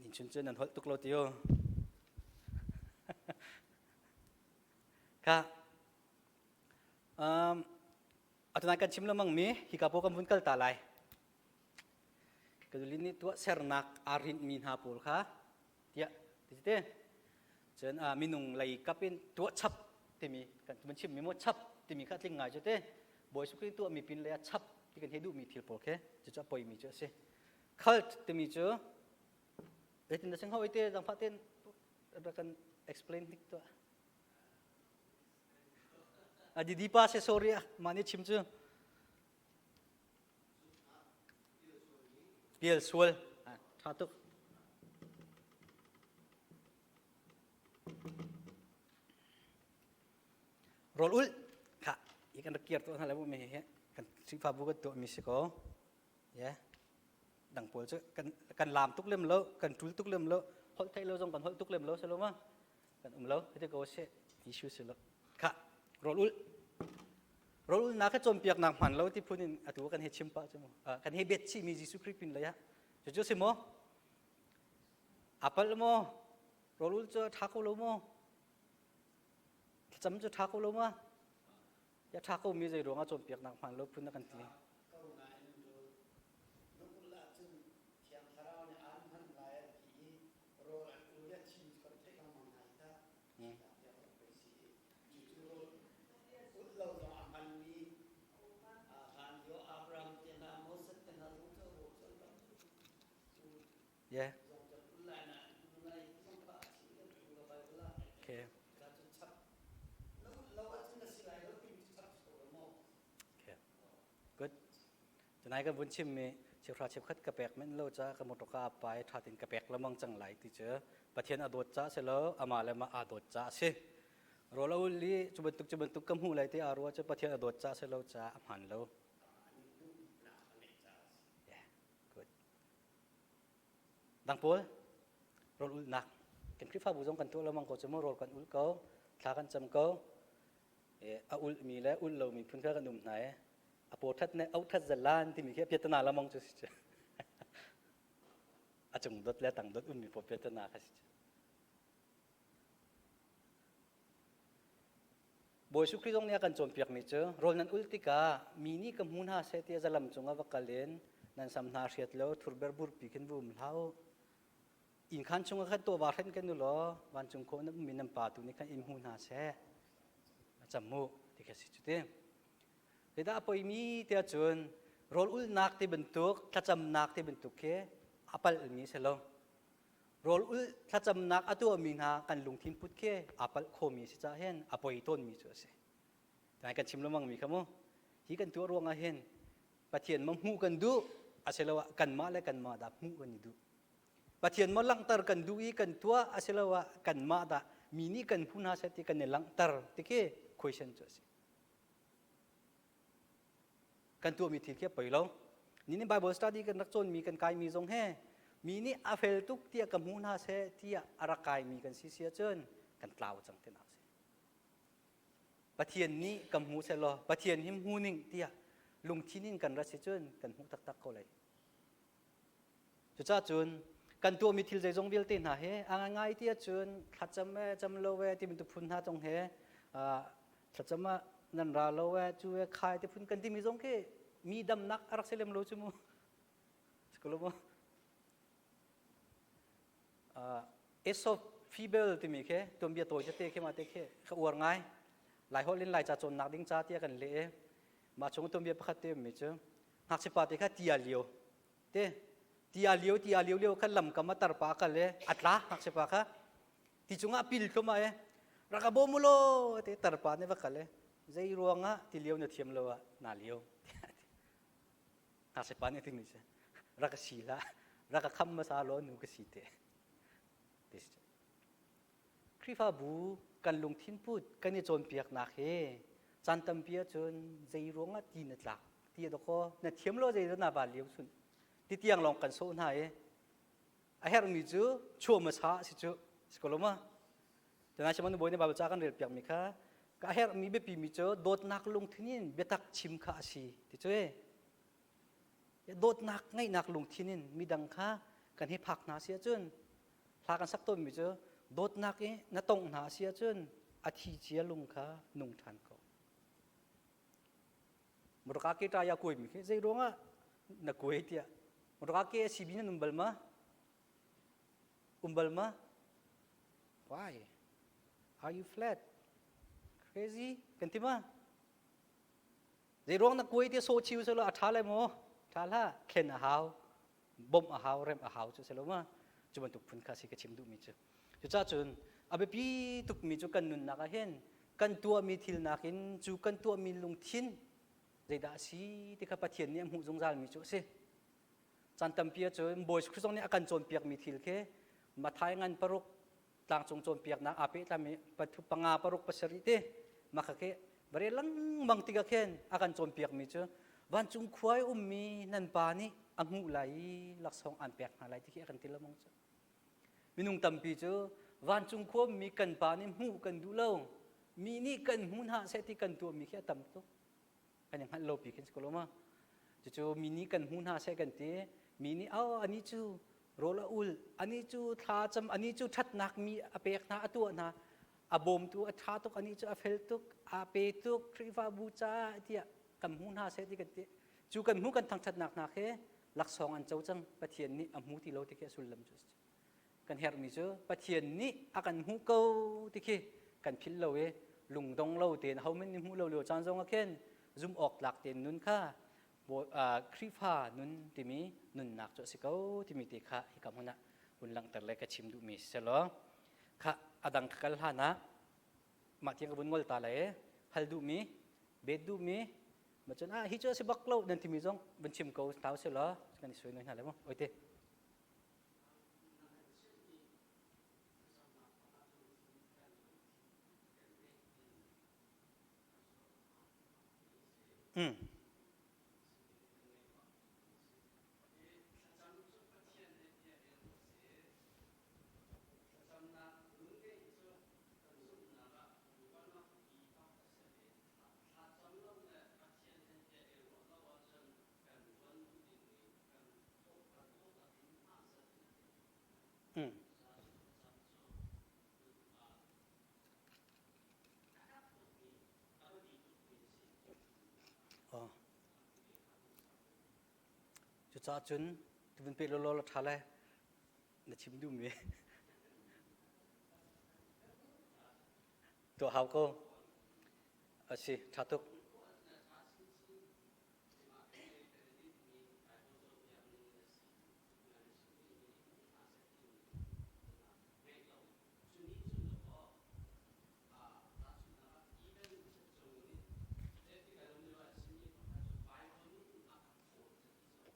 Nin chun cun nan holh tuk lo ti u. Kha um, atu kan chim lemang mi hika po kan vun kal ta lai. Kadulin nih tuahsernak aa rinhmi hna pawl kha tiah ti te cun minung lei kap in tuah chap timi kan mun chimmi maw chap timi kha tling ngai cu te Bawi Jesuh Khrih tuahmi pin lei ah chap ti kan hei duhmi thil pawl khi cucu a poimi cu a si. Cult timi cu zeitin dah sing hoi te zangfah ten rak kan explain hnik tuah. Didi pa se sorry ah mah nih chim cu. Pial sual. Tha tuk. Rawl ul kha i kan rak kir tuah hna le mi hi kan Khrihfabu kan tuah mi si ko. Yeah. Dang pawl cu kan kan lam tuk lem lo, kan tul tuk lem lo, holh theih lo zong kan holh tuk lem lo si lo ma? Kan um lo. Hiti ko si. Issue si lo. Kha rawl ul. Rawl ul nak kha cawnpiaknak hman lo ti phun in atu kan he chim pah cu mu. Kan he bet chih mi Jesuh Khrih pin lei ah. Cucu si maw? Apal maw? Rawl ul cu tha ko lo maw? Thlacam cu ṭha ko lo ma? Ya ṭha ko mi zei ruangah cawnpiaknak hmaan lo phun na kan ti. Ko nain rawl na ul ahcun Thiang Thlarau nih aan hman lai an ti i rawl an ul i a thim cu kan theih lengmang hna hi tah. Tiah kan pei si i cucu rawl ul lo zong a hmanmi hlan lio Abraham te hna Moses te hna zong cu rawl cu an rak ul. Yeah. Okay. Okay. Good. Tunai kan vun chim mi cheuhra cheukhat ka pek men lo ca ka motor ka pai tha tin ka pek lamang cang lai ti cu Pathian a dawt ca si lo ama le ma aa dawt ca si rolo li cu bantuk cu bantuk ka hmuh lai ti aa rua cu Pathian a dawt ca si lo ca a hman lo. Yeah. Good. Dang pawl rawl ulhnak kan Khrihfabu zong kan tuah lengmang ko cu mu rawl kan ulh ko thla kan cam ko a ulhmi le ulh lomi phun kha kan um hna i a paw that ne auh that zalan timi khi piatana lamong cu si cu a cung dot le tang dot ummi paw piatana kha si cu Bawi Jesuh Khrih zong nih a kan cawnpiakmi cu rawl nan ulh tikah mi nih ka hmu hna seh tiah zalam cungah va kal in nan sam hna hriat lo thurber burpi khin va um hlah u. Inn khaan chungah khan tawva hren kan u law vancung khawh na ummi nan pa tu nih khan in hmu hna seh. A cam mu ti kha si cu ti. Zeidah a poimi tiah cun rawl ulhnak ti bantuk thlacamnak ti bantuk khi a palhmi si lo. Rawl ulh thlacamnak a tuahmi hna kan lungthin put khi aa palh khomi si caah hin a poi tawnmi cu a si. Nai kan chim lengmang mi kha mu. Hi kan tuah ruangah hin Pathian ma hmuh kan duh asiloah kanmah le kanmah dah hmuh kan i duh. Pathian ma langhter kan duh i kan tuah asiloah kanmah dah mi nih kan hmu hna seh ti kan i langhter ti khi question cu a si. Kan tuahmi thil khi a poi lo. Ni nih Bible study kan rak cawnmi kan kaimi zong he mi nih a fel tuk tiah ka hmu hna seh tiah a rak kaimi kan si si ahcun kan tlau cang tinak si. Pathian nih ka hmu seh law Pathian hi hmu ning tiah lungthin in kan rat si cun kan hmuh taktak ko lai. Cucaah cun kan tuahmi thil zeizong vialte hna he a ngaingai ti ahcun thlacam e cam lo e ti bantuk phun hna zong he thlacam ah nan ra lo e cu e khai ti phun kan timi zong khi mi damnak a rak si lem lo cu mu. Sikolo mu. Aesop Fibel timi khi tuanbia tawi tete khi ma te khi ka uar ngai. Lai holh in Lai ca cawnnak ding ca tiah kan leh i mah chung tuanbia pakhat te ummi cu ngakchia pa te kha ti a lio te ti a lio ti a lio lio kha lamkam a tarpa a kal i a tla ngakchia pa kha ti cungah pil tlum ah e rak a bawm u law te tarpa nih va kal i zei ruangah ti lio na thiam lo ah na lio ngakchia pa nih a timi cu rak ka si hlah rak ka kham hmasa law nu ka si te Khrihfabu kan lungthin put kan i cawnpiaknak hi caan tampi ahcun zei ruangah ti na tlak ti a dawkaw na thiam lo zei na van lio sun ti tiang lawng kan sawh hna i a herhmi cu chuah hmasa a si cu si ko lo ma Tunai Simon Bawi nih Bible ca kan rel piakmi kha ka herhmi biapimi cu dawtnak lungthin in biatak chim kha a si ti cu dawtnak ngeihnak lungthin in midang kha kan hi phak hna si ahcun hla kan sak tawnmi cu dawtnak i na tongh hna si ahcun a thi cia lung kha nung ṭhan ko. Motorka ke ṭaya kuaimi khi zei ruangah na kuai tiah motorka ke a sibi nan um bal ma? Um bal ma? Why? Are you flat? Crazy? Kan ti ma? Zei ruang na kuai tiah sawh chiu selaw a ṭha lai maw? Ṭha hlah. Thlen a hau. Bawmh a hau, remh a hau cu si lo ma? Cu bantuk phun kha si ka chim duhmi cu. Cucaah cun a biapi tukmi cu kan nunnak ah hin Kan tuahmi thil nakin cu kan tuahmi lungthin zeidah a si ti kha Pathian nih a hmuh zungzalmi cu a si. Caan tampi ahcun Bawi Khrist zong nih a kan cawnpiakmi thil khi Matthai ngan paruk tlangcung cawnpiaknak aa pehtlami panga paruk pasarih te mah kha khi bare lengmang tikah khin a kan cawnpiakmi cu vancung khua i ummi nan pa nih a hmuh lai i laksawng aan pek hna lai ti khi a kan ti lengmang cu. Minung tampi cu vancung khua ummi kan pa nih hmuh kan duh lo mi nih kan hmu hna seh ti kan tuahmi khi a tam tuk. Kan i hngalh lo pi khin si ko lo ma. Cucu mi nih kan hmu hna seh kan ti mi nih oh ani cu rawl a ul ani cu thla cam ani cu ṭhatnak mi a pek hna a tuah hna a bawmtu a ṭha tuk ani cu a fel tuk a pe tuk Khrihfabu caah tiah kan hmu hna seh ti kan ti cu kan hmu kan thangṭhatnak hna khi laksawng an co cang Pathian nih a hmu ti lo ti khi a sullam cu kan herhmi cu Pathian nih a kan hmuh ko ti khi kan philh lo i lungdong lo tein hohmanh nih hmuh lo lio caan zong ah khin zumh awk tlak tein nun kha Khrihfa nun timi nunnak cu a si ko timi te kha hika hmun ah hun langhter le ka chim duhmi si selaw kha a dang ka kal hlan ah mah tiang ka vun ngol ta lai hal duhmi bet duhmi ma cun ah hi cu a si bak lo nan timi zong vun chim ko tau selaw kan i suai noi hna le mu oite Mm. Mm. Oh. Cucaah cun tuvun pe lawlaw la ṭha le na chim duhmi tuah hau ko. A si, ṭha tuk.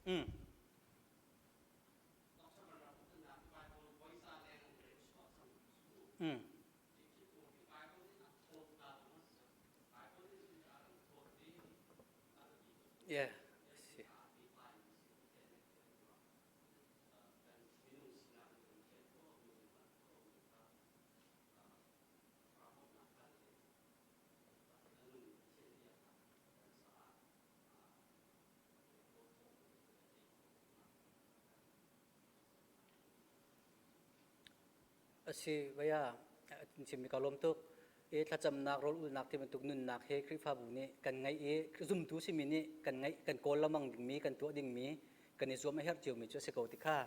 Mm. Mm. Yeah. Si. A si, vaya chimmi ka lawm tuk. I thlacamnak, rawl ulnak ti bantuk nunnak hi Khrihfabu nih kan ngeih i zumtu simi nih kan ngeih kan kawl lamang dingmi, kan tuah dingmi, kan i zuam a herh ciomi cu a si ko ti kha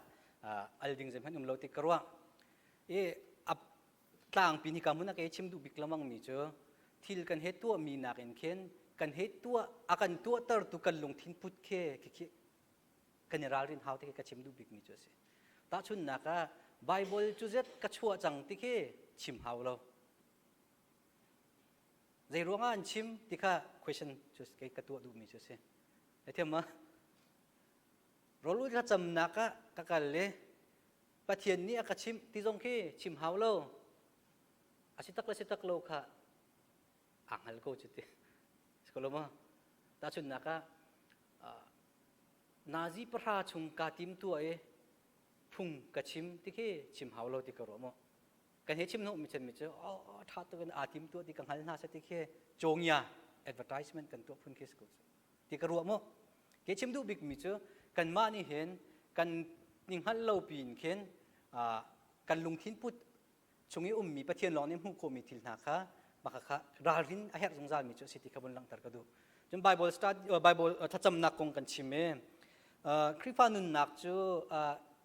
al ding zeihmanh um lo ti ka ruah. I a tlangpi ni ka hmun a ke chim duh bik lamang mi cu thil kan he tuahmi nakin khin kan he tuah a kan tuahtertu kan lungthin put khi khi kan i ralrin hau ti khi ka chim duh bikmi cu a si. Tahchunhnak ah Bible cu zet ka chuah cang ti khi chim hau lo. Zei ruangah an chim ti kha question cu kei ka tuah duhmi cu a si. Na thiam ma? Rawl thlacamnak ah ka kal i Pathian nih a ka chimh ti zong khi chim hau lo. A si tak le si tak lo kha aa hngal ko cu ti. Si ko lo ma? Tahchunhnak ah nazi pahra chung kaa tim tuah i phung ka chim ti khi chim hau lo ti ka ruah maw? Kan he chim hnawh mi chen mi cu oh ṭha tuk in aa tim tuah ti ka hngal hna sa ti khi cawngia advertisement kan tuah phun khi si ko cu. Ti ka ruah maw? Ke chim duh bikmi cu kanmah nih hin kan ni hngalh lo piin khin kan lungthin put chung i ummi Pathian lawng nih hmuh khawhmi thil hna kha maka kha ralrin a herh zungzalmi cu a si ti kha vun langhter ka duh. Cun Bible study Bible thlacamnak kong kan chim i Khrihfa nunnak cu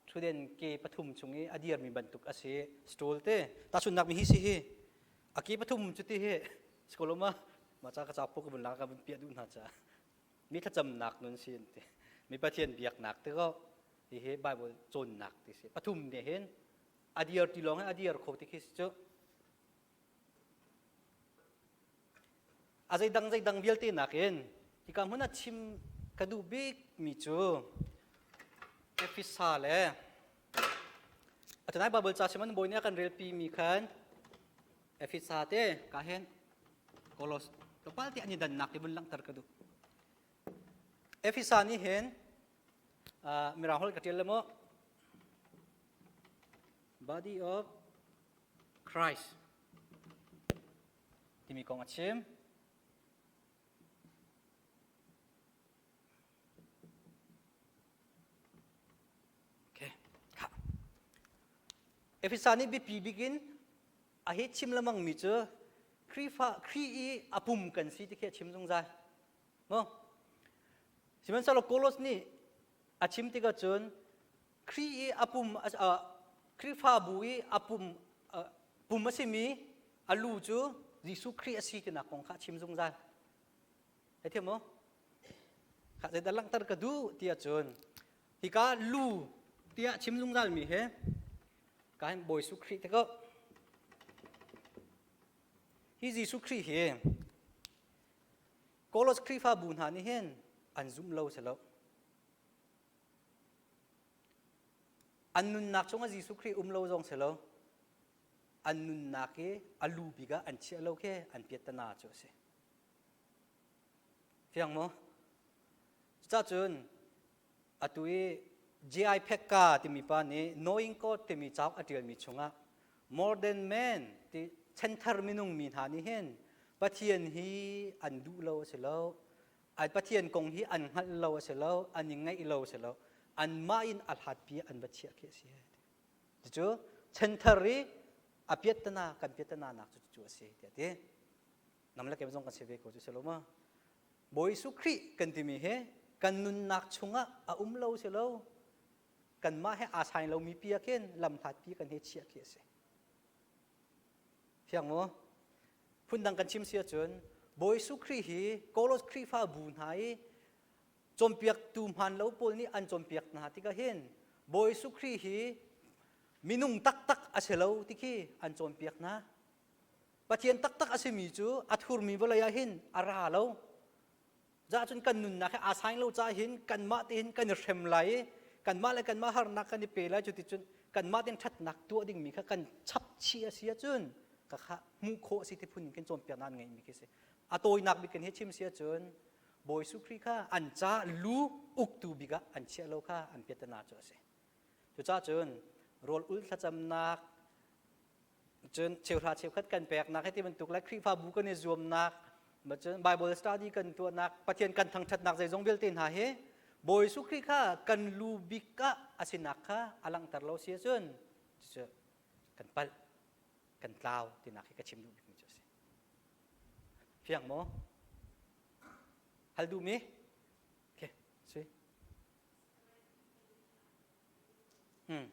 thuden ke pathum chung i a dirmi bantuk a si stool te tahchunnak mi hi si hi a ke pathum cu ti hi sikoloma ma ca ka ca puk vun la ka vun piah duh hna ca mi thlacamnak nun si an ti mi Pathian biaknak ti ko hi hi Bible cawnnak ti si pathum ne hin a dir ti lawng hi a dir kho ti khi si cu. A zeidang zeidang vialte nakin hika hmun ah chim ka duh bik mi cu Efesa le atunai Bible ca Simon Bawi nih a kan relpi mi khan Efesa te ka hen Kolos tlawmpal te an i dannak te vun langhter ka duh. Efesa nih hin Mirang holh ka ṭial le maw Body of Christ timi kong a chim. Okay. Efesa nih biapi bik in a hi chim lemang mi cu Khrihfa Khrih i a pum kan si ti khi a chim zungzal. Mo. Sihmanhsehlaw Kolos nih a chim tikah cun Khrih i a pum Khrihfabu i a pum pum a simi a lu cu Jesuh Khrih a si tinak kong kha a chim zungzal. Hei thiam maw? Kha zeidah langhter ka duh ti ahcun hika lu tiah chim zungzal mi he ka hin Bawi Jesuh Khrih te ko. Hi Jesuh Khrih hi Kolos Khrihfabu hna nih hin an zum lo si lo. An nunnak chungah Jesuh Khrih um lo zong si lo. An nunnak i a lu bik ah an chiah lo khi an piattana cu a si. Fiang maw? Cucacun atu i J.I. Pekka timi pa nih Knowing God timi cauk a ṭialmi chungah modern man ti chanthar minung mi hna nih hin Pathian hi an duh lo a si lo ai Pathian kong hi an hngalh lo a si lo an i ngaih lo a si lo anmah in a hlatpi an va chiah khi a si. Cucu chanthar i a piattana kan piattana nak cu cu a si tiah ti. Nam le kem zong kan si ve ko cu si lo ma? Bawi Jesuh Khrih kan timi hi kan nunnak chungah a um lo si lo kanmah he aa sai lomi pi ah khin lamhlatpi kan hei chiah khi a si. Fiang maw? Phundang kan chim si ahcun Bawi Jesuh Khrih hi Kolos Khrihfabu hna i cawnpiaktu hmaan lo pawl nih an cawnpiak hna tikah hin Bawi Jesuh Khrih hi minung taktak a si lo ti khi an cawnpiak hna. Pathian taktak a simi cu a thurmi vawlei ah hin a ra lo. Za cun kan nunnak hi aa saing lo caah hin kanmah tein kan i hrem lai i kanmah le kanmah harnak kan i pe lai cu ti cun kanmah tein ṭhatnak tuah dingmi kha kan chap chih a si ahcun ka kha hmuh khawh a si ti phun in kan cawnpiaknak an ngeihmi khi a si. A tawinak bik kan hi chim si ahcun Bawi Jesuh Khrih kha an ca lu uktu bik ah an chiah lo kha an piatana cu a si. Cucaah cun rawl ul thlacamnak cun cheuhra cheukhat kan peknak he ti bantuk le Khrihfabu kan i zuamnak cun Bible study kan tuahnak Pathian kan thangṭhatnak zeizong vialte hna hi Bawi Jesuh Khrih kha kan lu bik ah a sinak kha a langhter lo si ahcun cucu kan palh kan tlau tinak hi ka chim duh bikmi cu a si. Fiang maw? Hal duhmi? Okay, si. Hmm.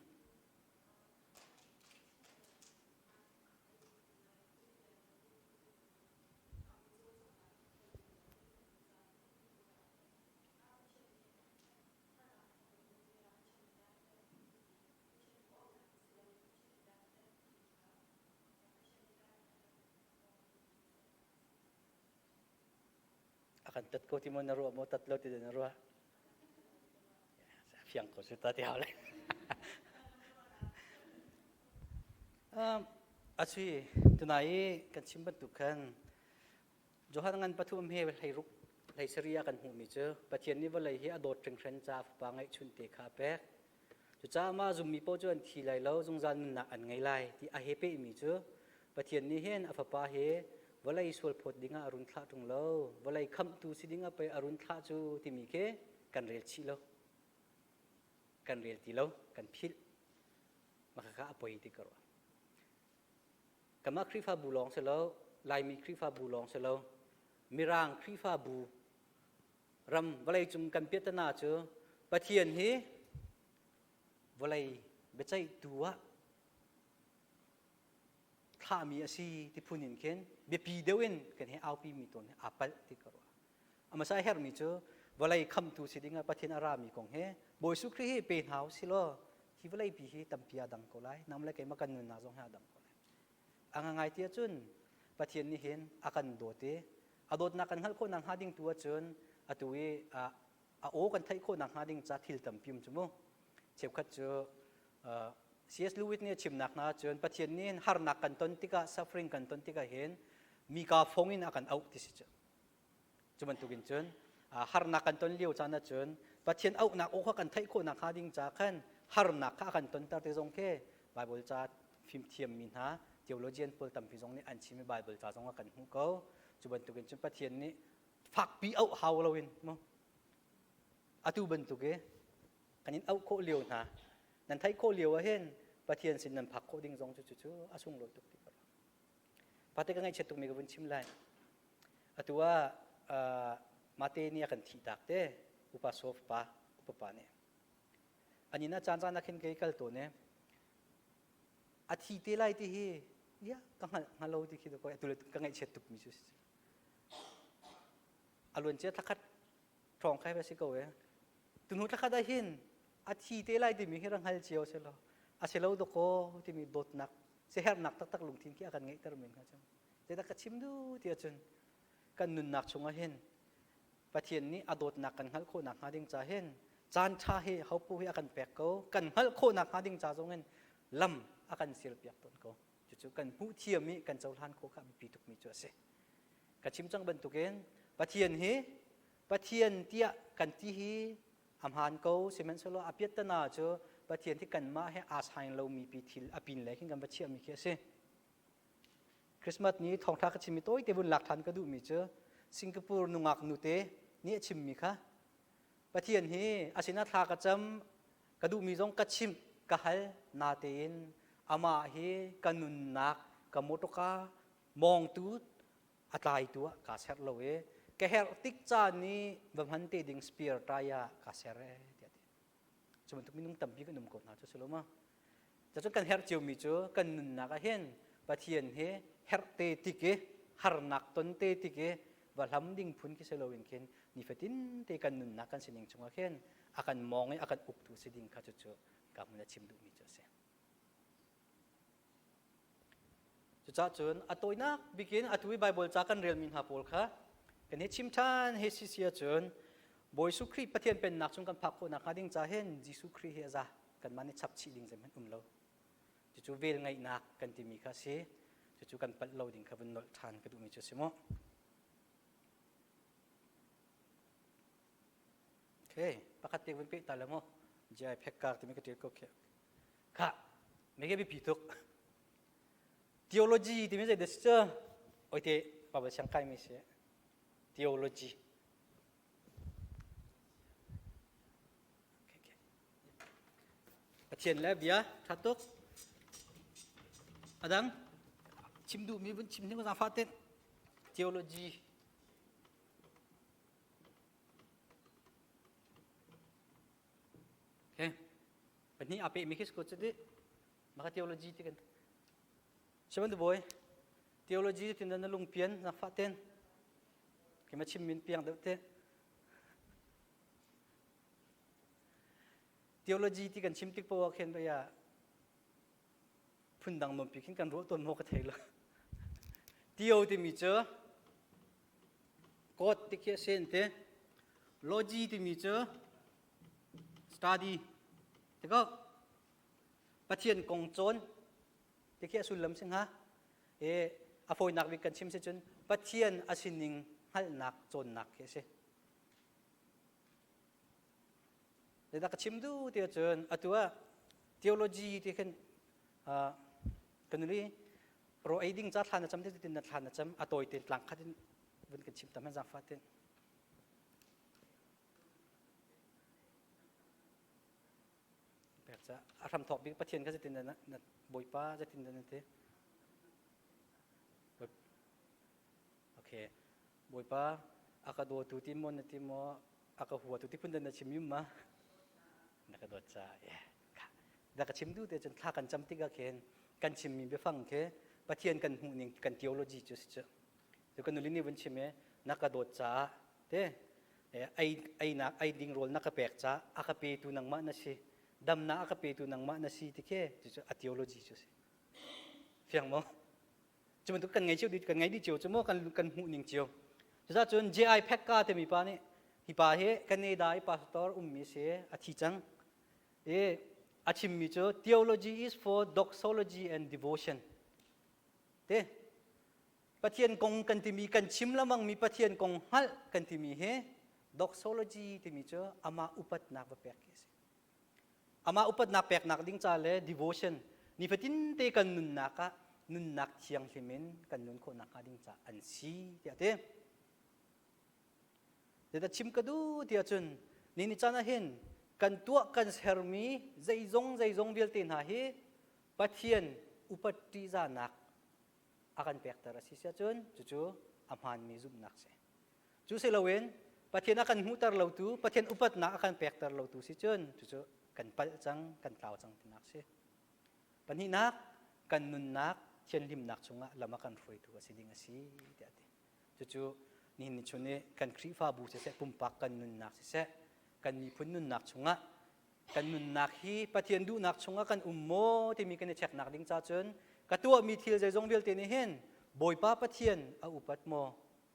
A kan tat ko ti maw na ruah maw tat lo ti na ruah? Fiang ko su ta ti hau le. Um, a sui tunai i kan chim bantuk khan Johan ngan pathum he hlei ruk hlei saria kan hmuhmi cu Pathian nih vawlei hi a dawt hringhran ca fapa ngeihchun te kha a pek. Cucaah mah zummi paoh cu an thi lai lo, zungzal nunnak an ngei lai ti a he pehmi cu Pathian nih hin a fapa hi vawlei sual phawt dingah a run thlah ṭung lo, vawlei khamhtu si dingah pei a run thlah cu timi khi kan rel chih lo. Kan rel ti lo, kan philh. Mah khakha a poi ti ka ruah. Kanmah Khrihfabu lawng si lo, Laimi Khrihfabu lawng si lo, Mirang Khrihfabu ram vawleicung kan piahtana cu Pathian hi vawlei biaceihtu ah thlahmi a si ti phun in khin biapi deuh in kan he aupi mi tawn hi aa palh ti ka ruah. A hmasa herhmi cu vawlei khamtu si dingah Pathian a rami kong he Bawi Jesuh Khrih hi pe hna u si law hi vawlei pi hi tampi a dang ko lai. Nang le keimah kan nunnak zong hi a dang ko lai. A ngai ti ahcun Pathian nih hin a kan dawt i. A dawtnak kan hngalh khawh nakhnga ding tu ahcun atu i a aw kan theih khawh nakhnga ding ca thil tampi um cu mu. Cheukhat cu C.S. Lewis nih a chimnak hna ahcun Pathian nih harnak kan ton tikah suffering kan ton tikah hin mika fong in a kan auh ti si cu. Cu bantukin cun harnak kan ton lio caan ahcun Pathian auhnak aw kha kan theih khawh nakhnga ding ca khan harnak kha a kan tonter te zong khi Bible ca fimthiammi hna theologian pawl tampi zong nih an chim i Bible ca zong ah kan hmuh ko. Cu bantukin cun Pathian nih fakpi auh hau loin mu atu bantuk i kan in auh khawh lio hna nan theih khawh lio ah hin Pathian sin nan phak khawh ding zong cu cu a sunglawi tuk ti ka ruah. Pate ka ngaihchiat tukmi ka vun chim lai. Atu ah mate nih a kan thih tak te upa sof pa upa pa nih. An inn ah caan caan ah khin kei kal tawn e. A thi te lai ti hi ya ka hngalh hnga lo ti khi ko atu le ka ngaihchiat tukmi cu si. A luan cia thlakhat ṭhawng khai va si ko e. Tunu thlakhat ah hin a thi te lai timi hi ra hngal cio se lo. A si lo dawkaw timi dawtnak siaherhnak taktak lungthin khi a kan ngeihter men hnga cu. Zeidah ka chim duh ti ahcun kan nunnak chungah hin Pathian nih a dawtnak kan hngalh khawh nakhnga ding ca hin caan ṭha hi hopu hi a kan pek ko kan hngalh khawh nakhnga ding ca zong in lam a kan sialpiak tawn ko cucu kan hmuh thiam i kan cohlan khawh kha a biapi tukmi cu a si ka chim cang bantukin Pathian hi Pathian tiah kan ti hi a hmaan ko sihmanhsehlaw a piattana cu Pathian hi kanmah he aa saing lomi pi thil a pin le khin kan va chiahmi khi a si Christmas ni thawngṭha ka chimmi tawite vun lak ṭhan ka duhmi cu Singapore nungak nute nih a chimmi kha Pathian hi a sinah thla ka cam ka duhmi zong ka chimh ka hal natein amah hi ka nunnak ka motorka mawngtu a tlaitu ah kaa ser lo i ka herh tik caan i va hman te ding spear tai ah kaa ser e tiah ti cu bantuk minung tampi kan um ko hna cu si lo ma Cun kan herh ciomi cu kan nunnak ah hin Pathian hi herh te tik i harnak ton te tik i va hlam ding phun khi si loin khin nifatin te kan nunnak kan sining chungah khin a kan mawng i a kan uktu si ding kha cucu ka hmun a chim duhmi cu a si. Cucaah cun a tawinak bikin atu i Baibal ca kan relmi hna pawl kha kan hi chim ṭhan he si si ahcun Bawi Jesuh Khrih Pathian pennak chung kan phak khawh nakhnga ding ca hin Jesuh Khrih hi a za kanmah nih chap chih ding zeihmanh um lo. Cucu vel ngeihnak kan timi kha a si. Cucu kan palh lo ding kha vun nolh ṭhan ka duhmi cu a si mu. Okay, pakhat te vun peh ta le mu. Jai phek timi ka ṭial ko khi. Kha, mege biapi tuk. Theology timi zei dah si cu? Oite, Bible siang kaimi si. Theology. Okay, okay. Pathian le bia ṭha tuk. Adang chim duhmi vun chim hnik zaangfah ten. Theology. Okay. Pahnih aa pehmi khi si ko cu dih. Maka theology ti kan Siman tu boy theology tin na lungpian zaangfah ten. Keimah chim min piang deuh te. Theology ti kan chim tik poah khin baya phundang nawnpi khin kan ruah tawn maw ka thei lo. Theo timi cu God ti khi a si an ti. Logy timi cu study ti ko. Pathian kong cawn ti khi a sullam si hnga. E a fawinak bik kan chim si cun Pathian a sining hngalhnak cawnnak khi a si. Zeidah ka chim duh ti ahcun atu ah theology ti khin kan nuli ro ei ding ca thla na cam ti tin na thla na cam a tawi ten tlang khat in vun kan chim tam zangfa ten pek ca a hram thawk bik pathian kha zeitin na bawipa zeitin na ti Okay. Bawipa, a ka dawtu ti maw na ti maw, a ka huatu ti phun na chim yum ma? Na ka dawt ca. Yeah. Da ka chim du te cun thla kan cam tikah khin kan chimmi biafang khi Pathian kan hmuh ning kan theology cu si cu. Cu kan nulini vun chim i na ka dawt caah te ei einak ei ding rawl na ka pek ca a ka petu nangmah na si damnak a ka petu nangmah na si ti khi cu a theology cu si. Fiang maw? Cu bantuk kan ngei cio kan ngei dih cio cu maw kan kan hmuh ning cio. Cuzacun J.I. Packer timi pa nih hi pa hi Canada i pastor ummi si a thi cang. I a chimmi cu theology is for doxology and devotion. Te Pathian kong kan timi kan chim lamang mi Pathian kong hngalh kan timi hi doxology timi cu amah upatnak va pek khi a si. Amah upatnak peknak ding ca le devotion nifatin te kan nunnak ah nunnak thianghlim in kan nun khawh nakhnga ding ca an si tiah ti. Zeita chim ka duh tiah cun ni ni caan ah hin kan tuah kan sermi zeizong zeizong vialte hna hi Pathian upat ṭihzahnak a kan pekter a si siah cun cucu a hmaanmi zumhnak si. Cu si loin Pathian a kan hmuhter lotu, Pathian upatnak a kan pekter lotu si cun cucu kan palh cang, kan tlau cang tinak si. Pahnihnak, kan nunnak thianhlimnak chungah lam a kan hruaitu a si ding a si tiah a ti. Cucu nihin ni chun i kan Khrihfabu siseh, pumpak kan nunnak siseh, kan miphun nunnak chungah kan nunnak hi Pathian duhnak chungah kan um maw timi kan i cheknak ding ca cun ka tuahmi thil zeizong vialte nih hin Bawipa Pathian a upat maw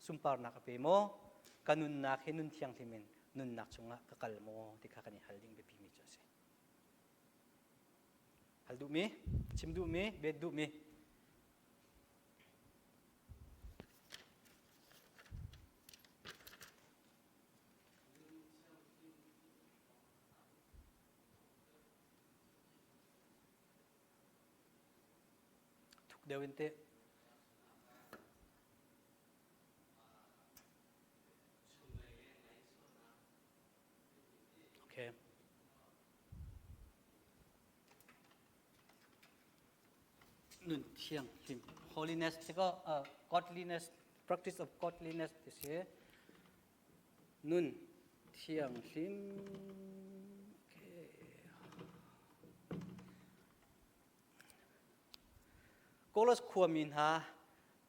sunparnak a pe maw ka nunnak hi nun thianghlim in nunnak chungah ka kal maw ti kha kan i hal ding biapi mi cu a si. Hal duhmi, chim duhmi, bet duhmi. Thuk deuh in teh. Okay. Nun thiang hlim holiness tikah uh, godliness practice of godliness ti si nun thianghlim Kolos khuami hna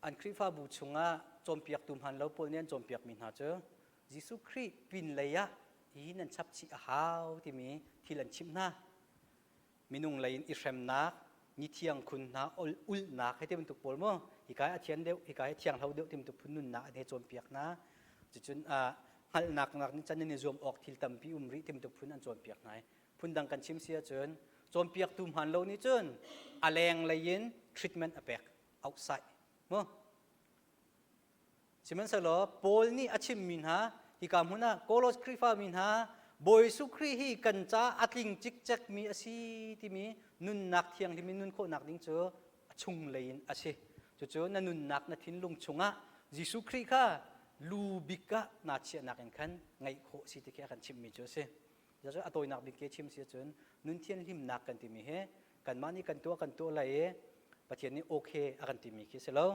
an Khrihfabu chungah cawnpiaktu hmaan lo pawl nih an cawnpiakmi hna cu Jesuh Khrih pinlei ah hi nan chap chih a hau timi thil an chimh hna. Minung lei in i hremnak, ni thiang khun hna ulhnak hei ti bantuk pawl mu hika hi a thian deuh hika hi thianghlo deuh ti bantuk phun nunnak an he cawnpiak hna. Cucun hngalhnak nak nih can in i zuam awk thil tampi um rih ti bantuk phun an cawnpiak hna i phundang kan chim si ahcun cawnpiaktu hmaan lo nih cun a lenglei in treatment a pek outside mu sihmanhsehlaw Paul nih a chimmi hna hika hmun ah Kolos Khrihfa mi hna Bawi Jesuh Khrih hi kan ca a tling cikcekmi a si timi nunnak thianghlim in nun khawhnak ding cu a chunglei in a si cucu na nunnak na thinlung chungah Jesuh Khrih kha lu bik ah naa chiahnak in khan ngeih khawh si ti khi a kan chimhmi cu a si Cucu a tawinak bik ke chim si ahcun nun thianhlimnak kan timi hi kanmah nih kan tuah kan tuah lai i Pathian nih okay a kan timi khi si lo.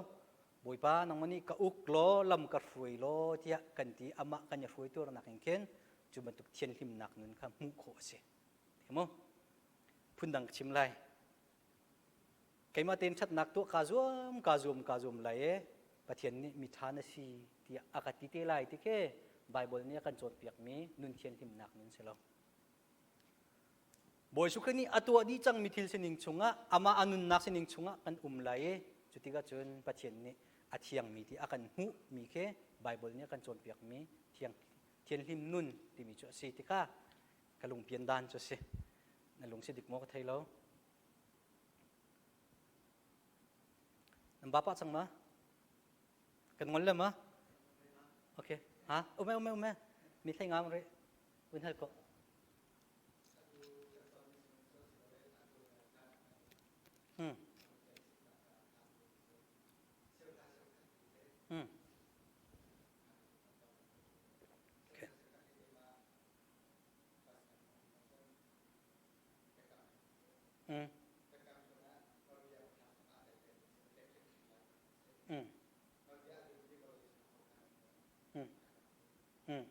Bawipa nangmah nih ka uk law lam ka hruai law tiah kan ti amah kan i hruai tuarnak in khin cu bantuk thianhlimnak nun kha hmuh khawh a si. Mu phundang ka chim lai. Keimah tein ṭhatnak tuah kaa zuam kaa zuam kaa zuam lai i Pathian nih mi ṭha na si tiah a ka ti te lai ti khi Baibal nih a kan cawnpiakmi nun thianhlimnak nun si lo. Bawi Jesuh Khrih nih a tuah dih cangmi thil sining chungah amah a nunnak sining chungah kan um lai i cu tikah cun Pathian nih a thiangmi ti a kan hmuhmi khi Baibal nih a kan cawnpiakmi thiang thianhlim nun timi cu a si tikah ka lungpian dan cu a si. Na lung si dik maw ka thei lo. Nan ba pah cang ma? Kan ngol le ma? Okay. Ha? Ume ume ume. Mi thlei ngam re. Un hal ko. Hmm. Hmm. Okay. Mm. Mm. Mm. Mm.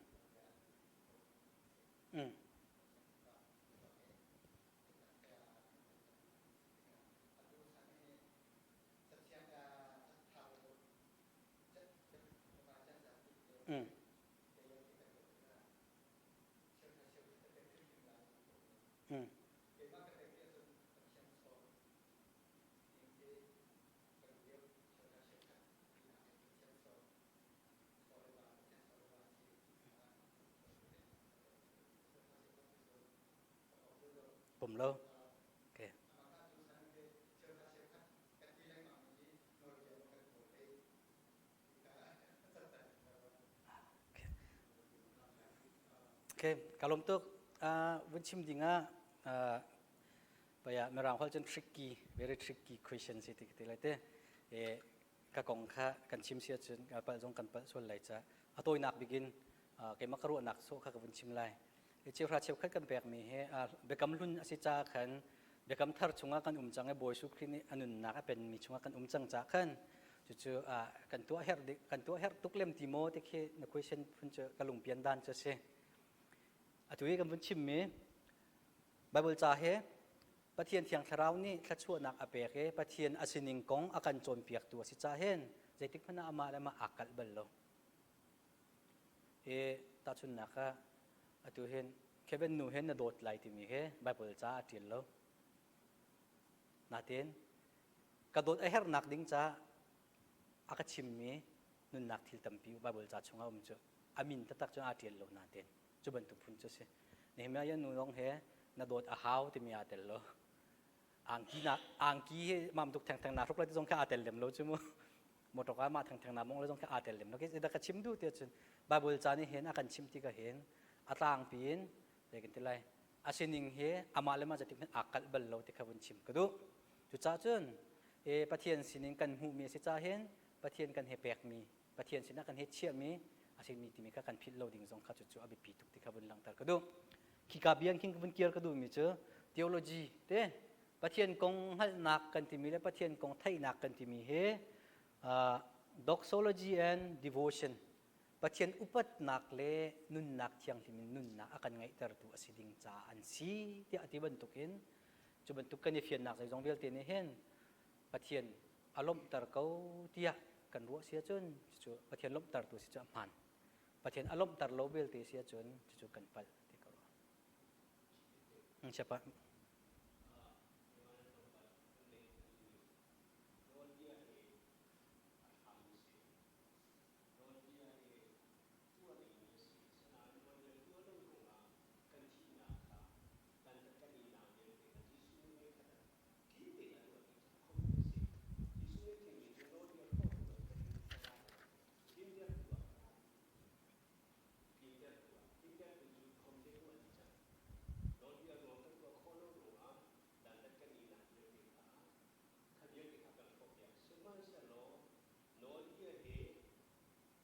Mm. Mm. Mm. Pom lo. Okay. Okay, ka lawm tuk. Vun chim ding ah paya mirang holh cun tricky, very tricky question si ti ti lai te. E ka kong kha kan chim si ahcun palh zong kan palh sual lai ca. A tawinak bikin keimah ka ruahnak sawh kha ka vun chim lai. Cheuhra cheukhat kan pekmi hi biakam hlun a si ca khan biakam thar chungah kan um cang i Bawi Jesuh Khrih nih a nunnak a penmi chungah kan um cang ca khan cucu kan tuah herh kan tuah herh tuk lem ti maw ti khi na question phun cu ka lungpian dan cu a si. Atu hi kan vun chimmi Bible ca hi Pathian Thiang Thlarau nih thluachuahnak a pek i Pathian a sining kong a kan cawnpiaktu a si ca hin zeitik hmanh ah amah le amah aa kalh bal lo. Hi tahchunhnak ah atu hin Kevin nu hin na dawt lai timi hi Bible ca a ṭial lo. Natin ka dawt a herhnak ding ca a ka chimmi nunnak thil tampi Bible ca chungah um cu a min taktak cu aa ṭial lo natin cu bantuk phun cu si. Nehemiah nu zong he na dawt a hau timi aa tel lo. Angki na angki hi mam tuk thengtheng na hruk lai ti zong kha aa tel lem lo cu mu. Motor ah mah thengtheng na mong le zong kha aa tel lem lo. Khi ka chim duh ti ahcun Bible ca nih hin a kan chimh ti ka hin a tlangpi in zei kan ti lai a sining hi amah le mah zeitik hmanh aa kalh bal lo ti kha vun chim ka duh. Cucaah cun Pathian sinin kan hmuhmi a si caah hin Pathian kan he pekmi Pathian sinah kan he chiahmi a simi timi kha kan philh lo ding zong kha cucu a biapi tuk ti kha vun langhter ka duh. Khika bian khin vun kir ka duhmi cu theology te Pathian kong hngalhnak kan timi le Pathian kong theihnak kan timi hi doxology and devotion Pathian upatnak le nunnak thianghlim in nunnak a kan ngeihtertu a si ding caah an si tiah a ti bantukin cu bantuk kan i fiannak zeizong vialte nih hin Pathian a lawmhter ko tiah kan ruah si ahcun cucu Pathian lawmhtertu si cu a hmaan. Pathian a lawmhter lo belte si ahcun cucu kan palh ti ka ruah. Siapa? Nawlbia hi tuah dingmi a si. Asinain nawlbia tuah lo ruangah kan thihnak kha dantat kan innak vialte kha Jesuh nih voikhat ah tling tein a tuah dih cang khomi a si. Jesuh nih thimmi cu nawlbia hrawhtu bantukin thlarau tlintertu ah ka ra. Tlintertu ah. Tlintertu cu khomte tuah dih cang. Nawlbia ruang kan tuah khawh lo ruangah dantat kan innak vialte kha kha vialte kha kan hrawhpiak. Sihmanhsehlaw Nawlbia hi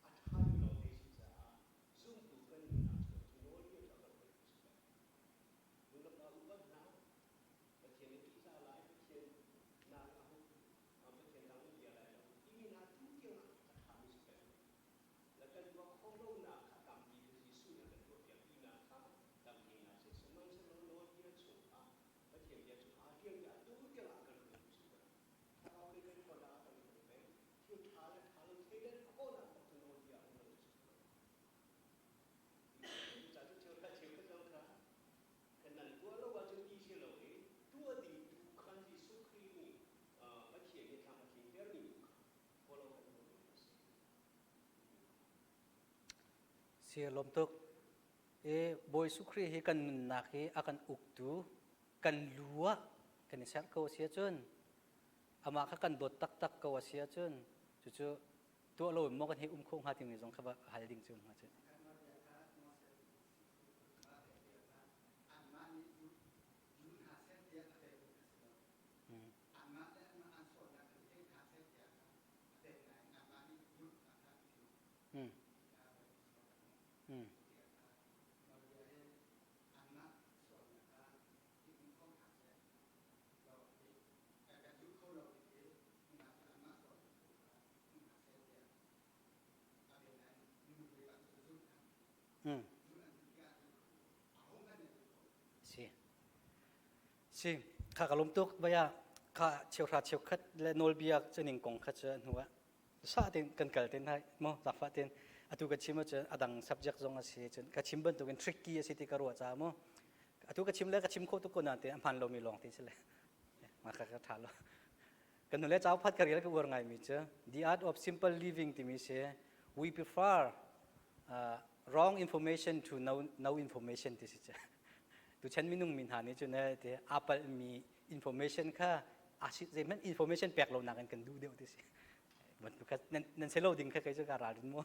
a ṭhami lawngte si caah zumtu kan nunnak chung cu nawlbia cu a kan hruaitu si peng. Nulepa upat hna, Pathian na ṭihzah lai, Pathian na a hup, Pathian dang na bia lai lo timi hna tu tiangah a ṭhami si peng. Le kan tuah khawh lonak kha tampi kha Jesuh nih a kan tuahpiak tinak kha tampi hna sih. Sihmanhsehlaw nawlbia chungah Pathian bia cu aa ṭialmi atu tiangah a kan hruaitu si peng. Thlarau lei kan khawhnak a kan hruai peng. Thil ṭha le ṭha lo thleidan khawhnak bak cu nawlbia a um lo cu si ko. Cucaah cu cheu kha cheu khat zong kha kan nan tuah lo ahcun ti si lo i tuah ding tu kha Jesuh Khrih nih Pathian nih thlam a tlintermi tu kha follow kan tuah ding a si. Si lawm tuk. E Bawi Jesuh Khrih hi kan nunnak hi a kan uktu kan lu ah kan i serh ko a si ahcun amah kha kan dawt taktak ko a si ahcun cucu tuah lo in maw kan hei um khawh hnga timi zong kha va hal ding cu hnga cu. Mm. Mm. Si. Si. Kha ka lawm tuk baya kha cheuhra cheukhat le nawlbia cuning kong kha cu hnu ah sa tein kan kal ten hai mo zakfa ten atu ka chim ahcun adang subject zong a si cun ka chim bantukin tricky a si ti ka ruah caah mu atu ka chim le ka chim khawh tuk ko nain te a hmaan lomi lawng ti si le ma ka ka tha lo kan nule chau phat ka rel ka uar ngai mi cu the art of simple living timi si we prefer wrong information to no, no information ti si cu. Tuchan minung mi hna nih cun ti aa palhmi information kha zeihmanh information pek lo nakin kan duh deuh ti si. Bantuk kha nan se lo ding kha kei cu ka ralrin mu.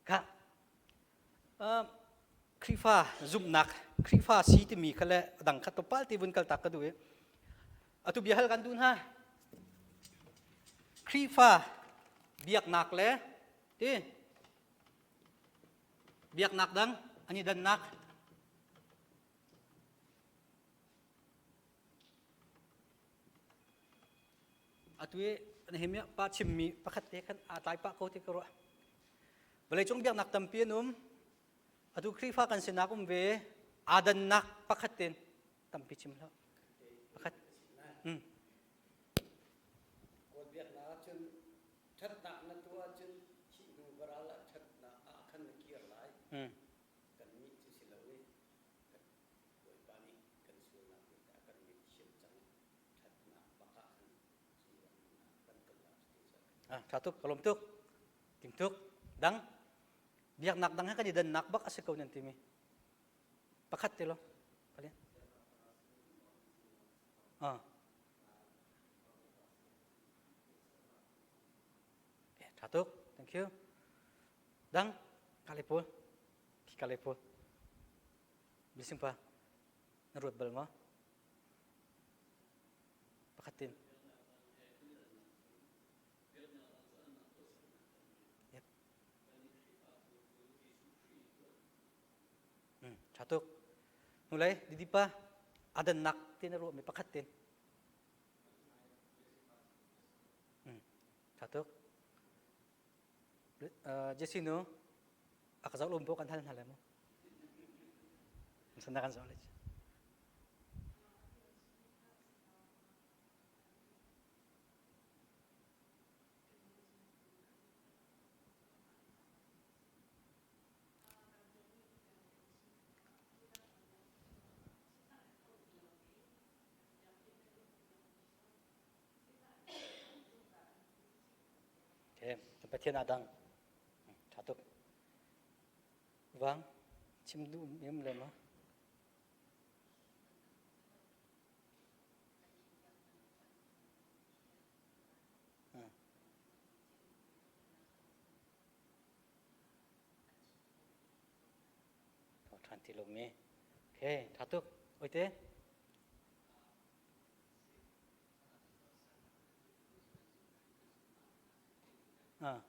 Kha Khrihfa zumhnak Khrihfa si timi kha le dang kha topal ti vun kal tak ka duh i atu bia hal kan duh hna. Khrihfa biaknak le ti biaknak dang an i dannak atu i Nehemiah pa chimmi pakhat te khan aa tlai pah ko ti ka ruah. Vawleicung biaknak tampi an um. Atu Khrihfa kan sinak um ve aa dannak pakhat ten tampi chim hlah. Pakhat. Mm. Kawl biaknak ahcun ṭhatnak na tuah ahcun thih hnu varal ah ṭhatnak ah khan na kir lai. Mm. Kannih cu si lo i kan Bawipa nih kan sualnak vialte a kan ngaihthiam cang. Ṭhatnak bak ah khan zungzal nunnak kan kal lai cu ti Ah, ṭha tuk, ka lawm tuk. Ting tuk. Dang. Biaknak dang he kan i dannak bak a si ko nan timi. Pakhat te lo. Palian. Ah. Okay, ṭha tuk. Thank you. Dang. Kale pawl. Khi kale pawl. Mising pa. Na ruat bal maw? Pakhat tin. Yep. Ṭha tuk. Hnulei didi pa adannak te na ruahmi pakhat tin. Ṭha tuk. Jesse nu a ka zoh lom kan hal hna le mu. Sana kan zoh le. Okay, Pathian adang. Tha tuk. Wang chim duh em le ma? Ṭhan ti lomi. Okay, ṭha tuk. Oite. Ah.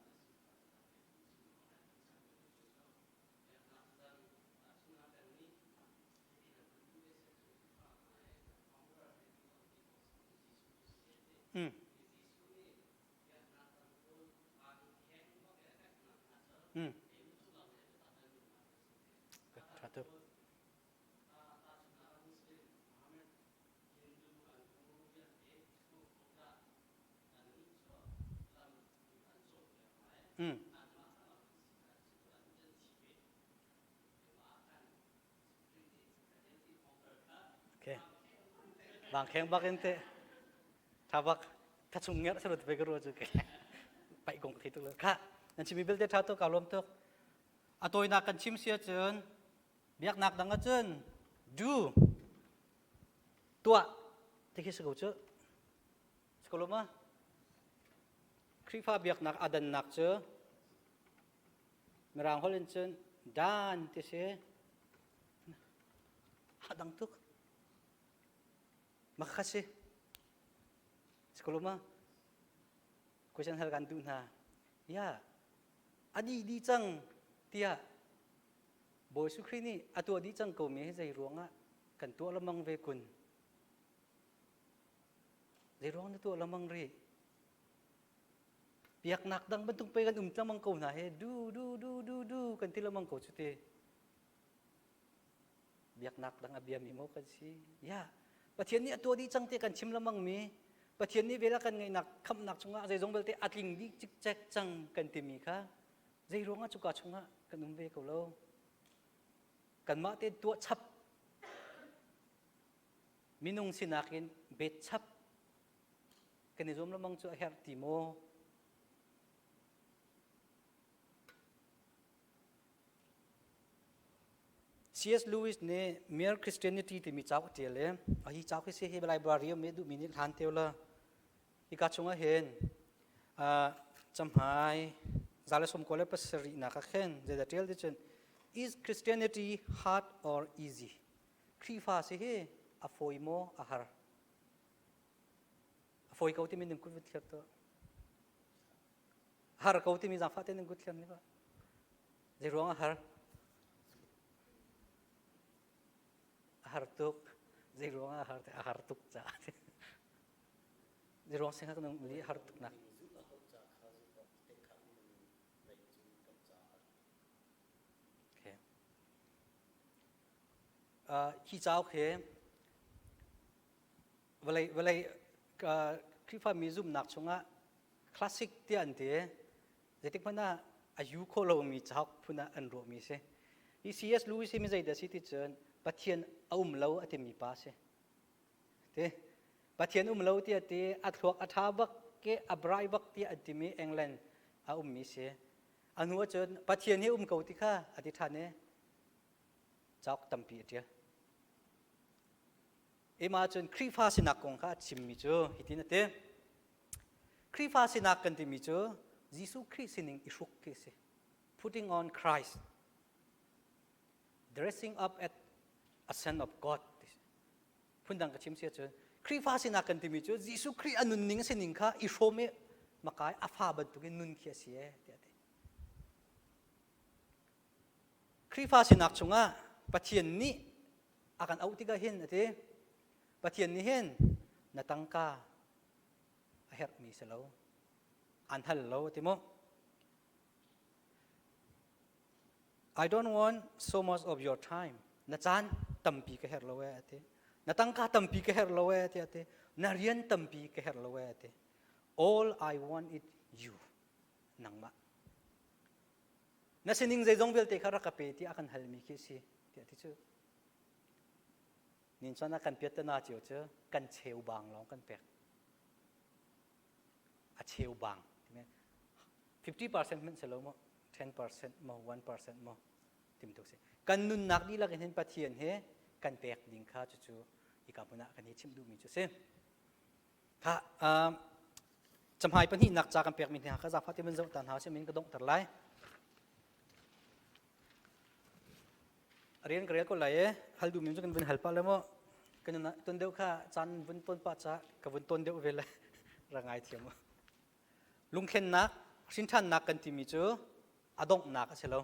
Mm. Mm. Ṭha tuk. Mm. Okay. Bang kheng bak in te tha bak tha chung ngerh selo te ka ru chu ke pai kong thei tuk lo kha nan chimi belte tha to ka lom tuk a toinak kan chim sia cun biaknak dang ahcun do tuah ti khi si ko cu si ko lo ma Khrihfa biaknak a dannak cu Mirang holh in cun dan ti si a dang tuk makha si si ko lo ma question hal kan duh hna ya a dih dih cang tiah Bawi Jesuh Khrih nih a tuah dih cang ko mi hi zei ruangah kan tuah lengmang ve kun? Zei ruang na tuah lengmang rih? Biaknak dang bantuk pe kan um lengmang ko hna he du du du du du kan ti lengmang ko cu ti. Biaknak dang a biami maw kan si? Ya, Pathian nih a tuah dih cang ti kan chim lengmang mi Pathian nih vel a kan ngeihnak khamhnak chungah zeizong vialte a tling dih cikcek cang kan timi kha Zei ruangah cuka chungah kan um ve ko lo? Kanmah te tuah chap minung sinak in bet chap kan i zuam lengmang cu a herh ti maw? C.S. Lewis nih Mere Christianity timi cauk a ṭial i hi cauk hi si hi library um i duhmi nih hlan te ulaw hika chungah hin camhai 197 nak ah khin zeidah ṭial ti cun Is Christianity hard or easy? Khrihfa si hi a fawi maw a har? A fawi ko timi nan kut vut thliar tuah. Har ko timi zaangfah te nan kut thliar ni ba. Zei ruang a har? A har tuk. Zei ruang a har te a har tuk caah. Zei ruang sing hak nung li har tuk nak. Okay. Hi cauk hi vawlei vawlei Khrihfami zumhnak chungah classic tiah an ti. Zeitik hmanh ah a yu kho lomi cauk phun ah an ruahmi si. Hi C.S. Lewis hi mi zeidah si ti cun Pathian a um lo a timi pa si. Ti Pathian um lo tiah ti a thluak a ṭha bak ke a brai bak tiah an timi England a ummi si. A hnu ahcun Pathian hi um ko ti kha a ti ṭhan i cauk tampi a ṭial. Ima cun Khrihfa sinak kong kha a chimmi cu hitin a ti. Khrihfa sinak kan timi cu Jesuh Khrih sining i hruk khi a si. Putting on Christ. Dressing up at a son of God. Phundang ka chim si ahcun Khrihfa sinak kan timi cu Jesuh Khrih a nunning sining kha i hrawm i makai a fa bantukin nun khi a si e tiah a ti. Khrihfa sinak chungah Pathian nih a kan auh tikah hin a ti Pathian nih hin na tangka a herhmi si lo an hal lo ti mu I don't want so much of your time na caan tampi ka herh lo e ati na tangka tampi ka herh lo e ti ati na rian tampi ka herh lo e ati all I want is you nangmah na sining zeizong vialte kha rak ka pe ti a kan halmi khi si tiah ti cu nin cun a kan piattana cio cu kan cheu bang lawng kan pek a cheu bang 50% hmanh si lo mu 10% mo 1% mo tim tuk si kan nunnak dihlak in hin Pathian he kan pek ding kha cucu hika hmun ah kan hi chimh duhmi cu si Kha camhai pahnihnak ca kan pekmi hna kha zaangfah te van zoh ta hna usih min ka donghter lai. Rian ka rel ko lai e hal duhmi cu kan vun hal pah le mu kan ton deuh kha caan vun ton pah ca ka vun ton deuh ve le ra ngai thiam u. Lungthlennak hrinṭhannak kan timi cu a donghnak a si lo.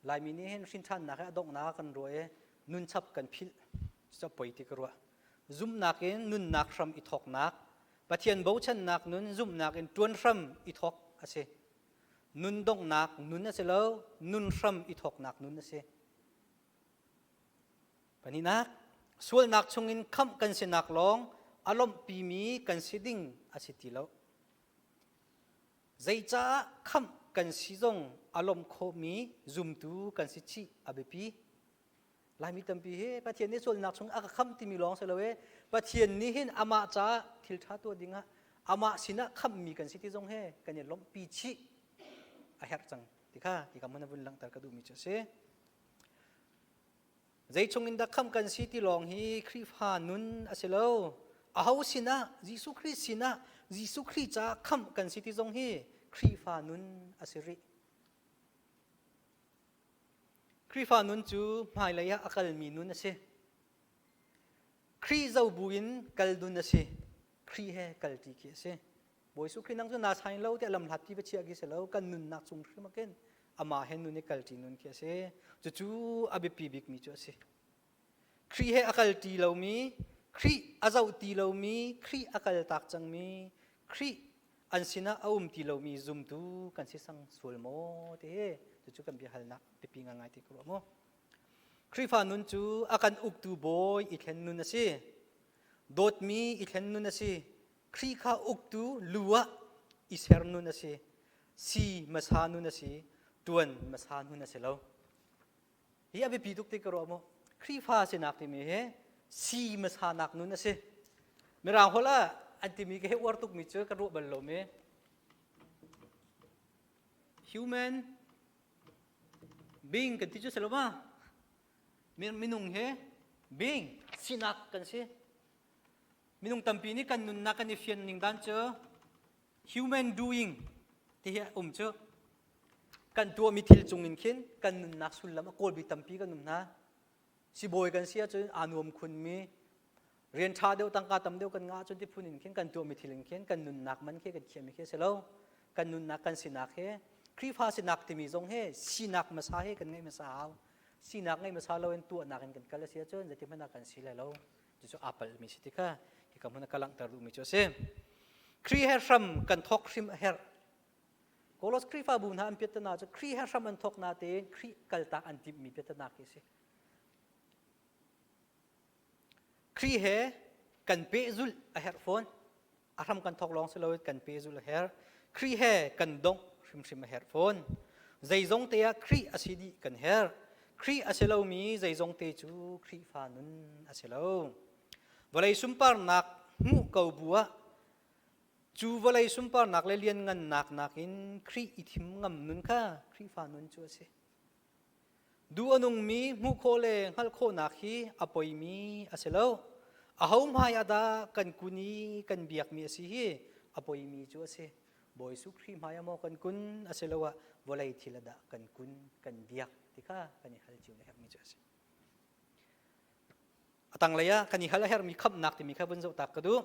Laimi nih hin hrinṭhannak hi a donghnak kan ruah i nunchap kan philh cu poi ti ka ruah. Zumhnak in nunnak hram i thawknak, Pathian bochannak nun zumhnak in ṭuan hram i thawk a si. Nun donghnak nun a si lo, nun hram i thawknak nun a si. Pahnihnak, sualnak chungin khamh kan sinak lawng a lawmhpimi kan si ding a si ti lo. Zeicah khamh kan si zong a lawmh khawhmi zumtu kan si chih a biapi. Laimi tampi hi Pathian nih sualnak chung a ka khamh timi lawng si lo e Pathian nih hin amah caah thil ṭha tuah dingah amah sinah khamhmi kan si ti zong he kan i lawmhpi chih a herh cang ti kha hi ka hmun a vun langhter ka duhmi cu a si. Zei chung in dah khamh kan si ti lawng hi Khrihfa nun a si lo. Aho sinah Jesuh Khrih sinah Jesuh Khrih caah khamh kan si ti zong hi Khrihfa nun a si rih. Khrihfa nun cu hmailei ah a kalmi nun a si. Khrih zo buin kal nun a si. Khrih he kalṭi khi a si. Bawi Jesuh Khrih nang cu naa sain lo tiah lamhlat ti va chiah khi si lo. Kan nunnak chung hrim ah khin amah he nun i kalṭi nun khi a si. Cucu a biapi bikmi cu a si. Khrih he a kalṭi lomi, Khrih a zoh ti lomi, Khrih a kaltak cangmi, Khrih an sinah a um ti lomi zumtu kan si sang sual maw ti hi cucu kan biahalnak biapi ngangai ti ka ruah mu. Khrihfa nun cu a kan uktu bawi i thlen nun a si. Dawtmi i thlen nun a si. Khrih kha uktu lu ah i ser nun a si. Si hmasa nun a si. Ṭuan hmasa nun a si lo. Hi a biapi tuk ti ka ruah mu. Khrihfa sinak timi hi si hmasa nak nun a si. Mirang holh ah an timi ka he uar tukmi cu ka ruah bal lomi human being kan ti cu si lo ma? Minung hi being sinak kan si. Minung tampi nih kan nunnak kan i fian ning dan cu human doing ti hi um cu kan tuahmi thil cung in khin kan nunnak sullam a kawl bik tampi kan um hna. Sibawi kan si ahcun aa nuam khunmi rian ṭha deuh tangka tam deuh kan ngah ahcun ti phun in khin kan tuahmi thil in khin kan nunnak man khi kan khiahmi khi a si lo. Kan nunnak kan sinak hi Khrihfa sinak timi zong hi sinak hmasa hi kan ngeih hmasa hau. Sinak ngeih hmasa loin tuahnak in kan kal a si ahcun zeiti hmanh ah kan si lai lo. Cucu aa palhmi si tikha hika hmun ah ka langhter duhmi cu a si. Khrih he hram kan thawk hrim a herh. Kolos Khrihfabu hna an piattana cu Khrih he hram an thawk natein Khrih kaltak an timhmi piattana khi a si. Khrih he kan pehzulh a herh fawn. A hram kan thawk lawng si loin kan pehzulh a herh. Khrih he kan dongh hrimhrim a herh fawn. Zeizong te ah Khrih a si dih kan herh. Khrih a si lomi zeizong te cu Khrihfa nun a si lo. Vawlei sunparnak hmuh ko bu ah cu vawlei sunparnak le lianngannak nakin Khrih i thim ngam nun kha Khrihfa nun cu a si. Duh a nungmi hmuh khawh le hngalh khawhnak hi a poimi a si lo. Aho hmai ah dah kan kun i kan biakmi a si hi a poimi cu a si. Bawi Jesuh Khrih hmai ah maw kan kun asiloah vawlei thil ah dah kan kun kan biak ti kha kan i hal cio le herhmi cu a si. A tanglei ah kan i hal a herhmi khamhnak timi kha vun zoh tak ka duh.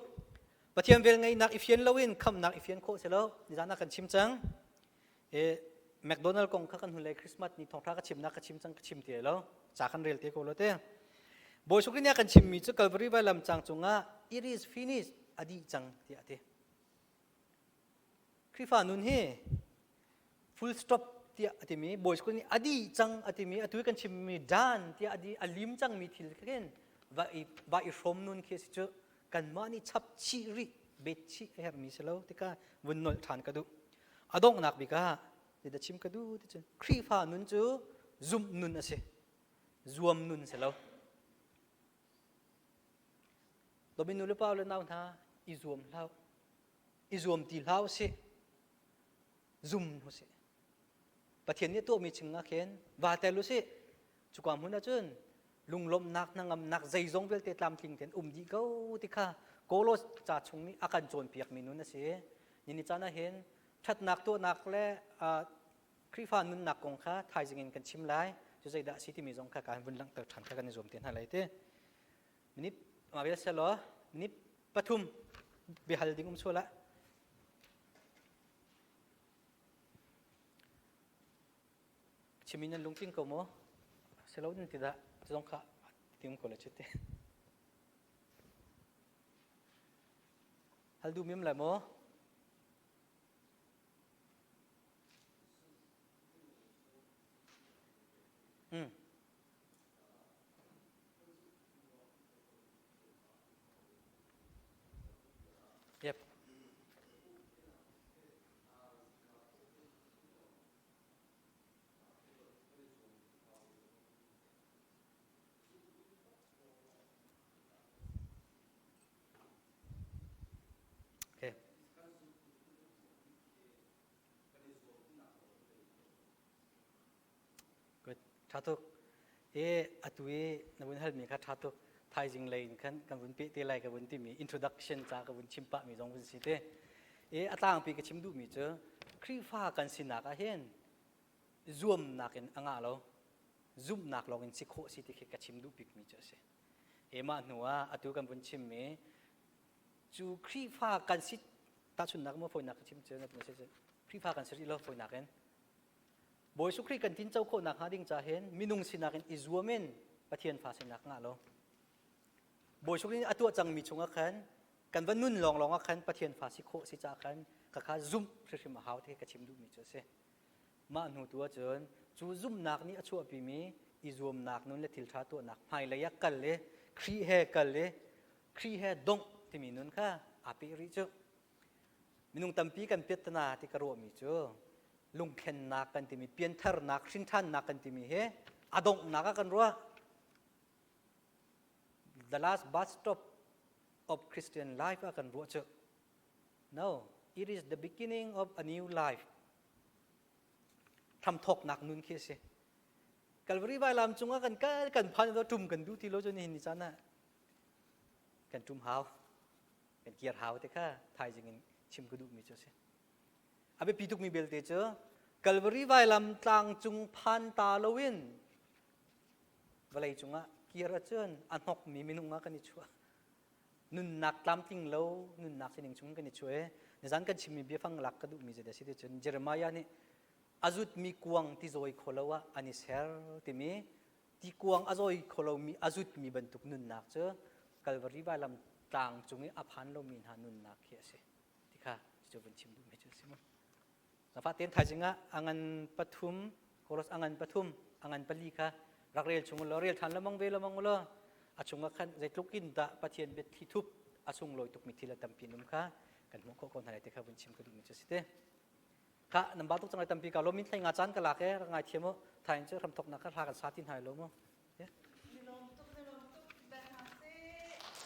Pathian velngeihnak i fian loin khamhnak i fian khawh si lo. Nizan ah kan chim cang. E, McDonald kong kha kan hun le Christmas ni thawngtha ka chimnak ka chim cang ka chim ti lo. Ca kan rel te ko lo te. Bawi Sukri nih a kan chimmi cu Calvary vailam cang cungah it is finished a dih cang tiah a ti. Khrihfa nun hi full stop tiah a timi Bawi Sukri nih a dih cang a timi atu kan chimmi done tiah a di a lim cangmi thil khin va i va i hrawm nun khi si cu kanmah nih chap chih rih bet chih a herhmi si lo tikah vun nolh ṭhan ka duh. A donghnak bik ah da chim ka duh ti cun Khrihfa nun cu zumh nun a si. Zuam nun si lo. Domi nu le pa le nau hna i zuam hlah i zuam ti hlah usih. Zum usih. Pathian nih tuahmi ching ah khin va tel usih. Cuka hmun ah cun lunglawmhnak hnangamnak zeizong vialte tlamtling tein um dih ko ti kha Kolos ca chung nih a kan cawnpiakmi nun a si. Nini caan ah hin ṭhatnak tuahnak le Khrihfa nunnak kong kha thaizing in kan chim lai. Cu zeidah a si timi zong kha kan vun langhter ṭhan kha kan i zuam te hna lai ti. Minute ma vial selaw minute pathum biahal ding um sual ah. Chimi nan lungtling ko maw? Silo nan ti dah zong kha ti um ko le chite. Hal du mim lai maw? Hmm. Yep. Okay. Good. Tha tuk. E atu i na vun halmi kha tha tuk. Thaizing lei in khan kan vun peh te lai ka vun timi introduction ca ka vun chim pah mi zong vun si te. E a tlangpi ka chim duhmi cu Khrihfa kan sinak ah hin zuamnak in a ngah lo. Zumhnak lawng in si khawh si ti khi ka chim duh bikmi cu a si. E mah hnu ah atu kan vun chimmi cu Khrihfa kan si tahchunhnak maw fawinak ka chim cu na si Khrihfa kan si rih lo fawinak in Bawi Jesuh Khrih kan tinco khawh nakhnga ding ca hin minung sinak in i zuam in Pathian fa sinak ngah lo. Bawi Jesuh Khrih nih a tuah cangmi chungah khan kan va nun lawnglawng ah khan Pathian fa si khawh si caah khan ka kha zumh hrimhrim a hau ti ka chim duhmi cu a si. Mah hnu tu ahcun cu zumhnak nih a chuahpimi i zuamnak nun le thil ṭha tuahnak hmailei ah kal i Khrih he kal i Khrih he dongh timi nun kha aa peh rih cu. Minung tampi kan piattana ti ka ruahmi cu lungthlennak kan timi piantharnak hrinthannak kan timi hi a donghnak ah kan ruah. The last bus stop of Christian life ah kan ruah cu. No, it is the beginning of a new life. Hramthawknak nun khi a si. Calvary vailam cungah kan kal kan phan do tum kan duh ti lo cu nihin ni caan ah kan tum hau kan kir hau te kha thaizing in chim ka duhmi cu a si. A biapi tukmi belte cu Calvary vailam tlang cung phan ta loin vawlei cungah kir ahcun a hnokmi minung ah kan i chuah. Nunnak tlamtling lo nunnak sining chung kan i chuah i nizan kan chimmi biafang lak ka duhmi cu a si ti cun Jeremiah nih a zutmi kuang ti zawi kho lo ah an i ser timi ti kuang a zawi kho lomi a zutmi bantuk nunnak cu Calvary vailam tlang cung i a phan lomi hna nunnak khi a si ti kha cu vun chim duhmi cu a si mu. Zafa ten thaizing ah angan pathum Koros angan pathum angan pali kha rak rel chung law rel than lamang ve lamang law a chungah khan zeitluk in dah Pathian biathli thup a sunglawi tukmi thil a tampi num kha kan hmuh khawh ko hna lai ti kha vun chim ka duhmi cu a si te. Kha nan ba tuk cang lai tampi ka lo min thlai nga caan ka lak e rak ngai thiam u thain cu hramthoknak kha hla kan sa ti hna lo mu.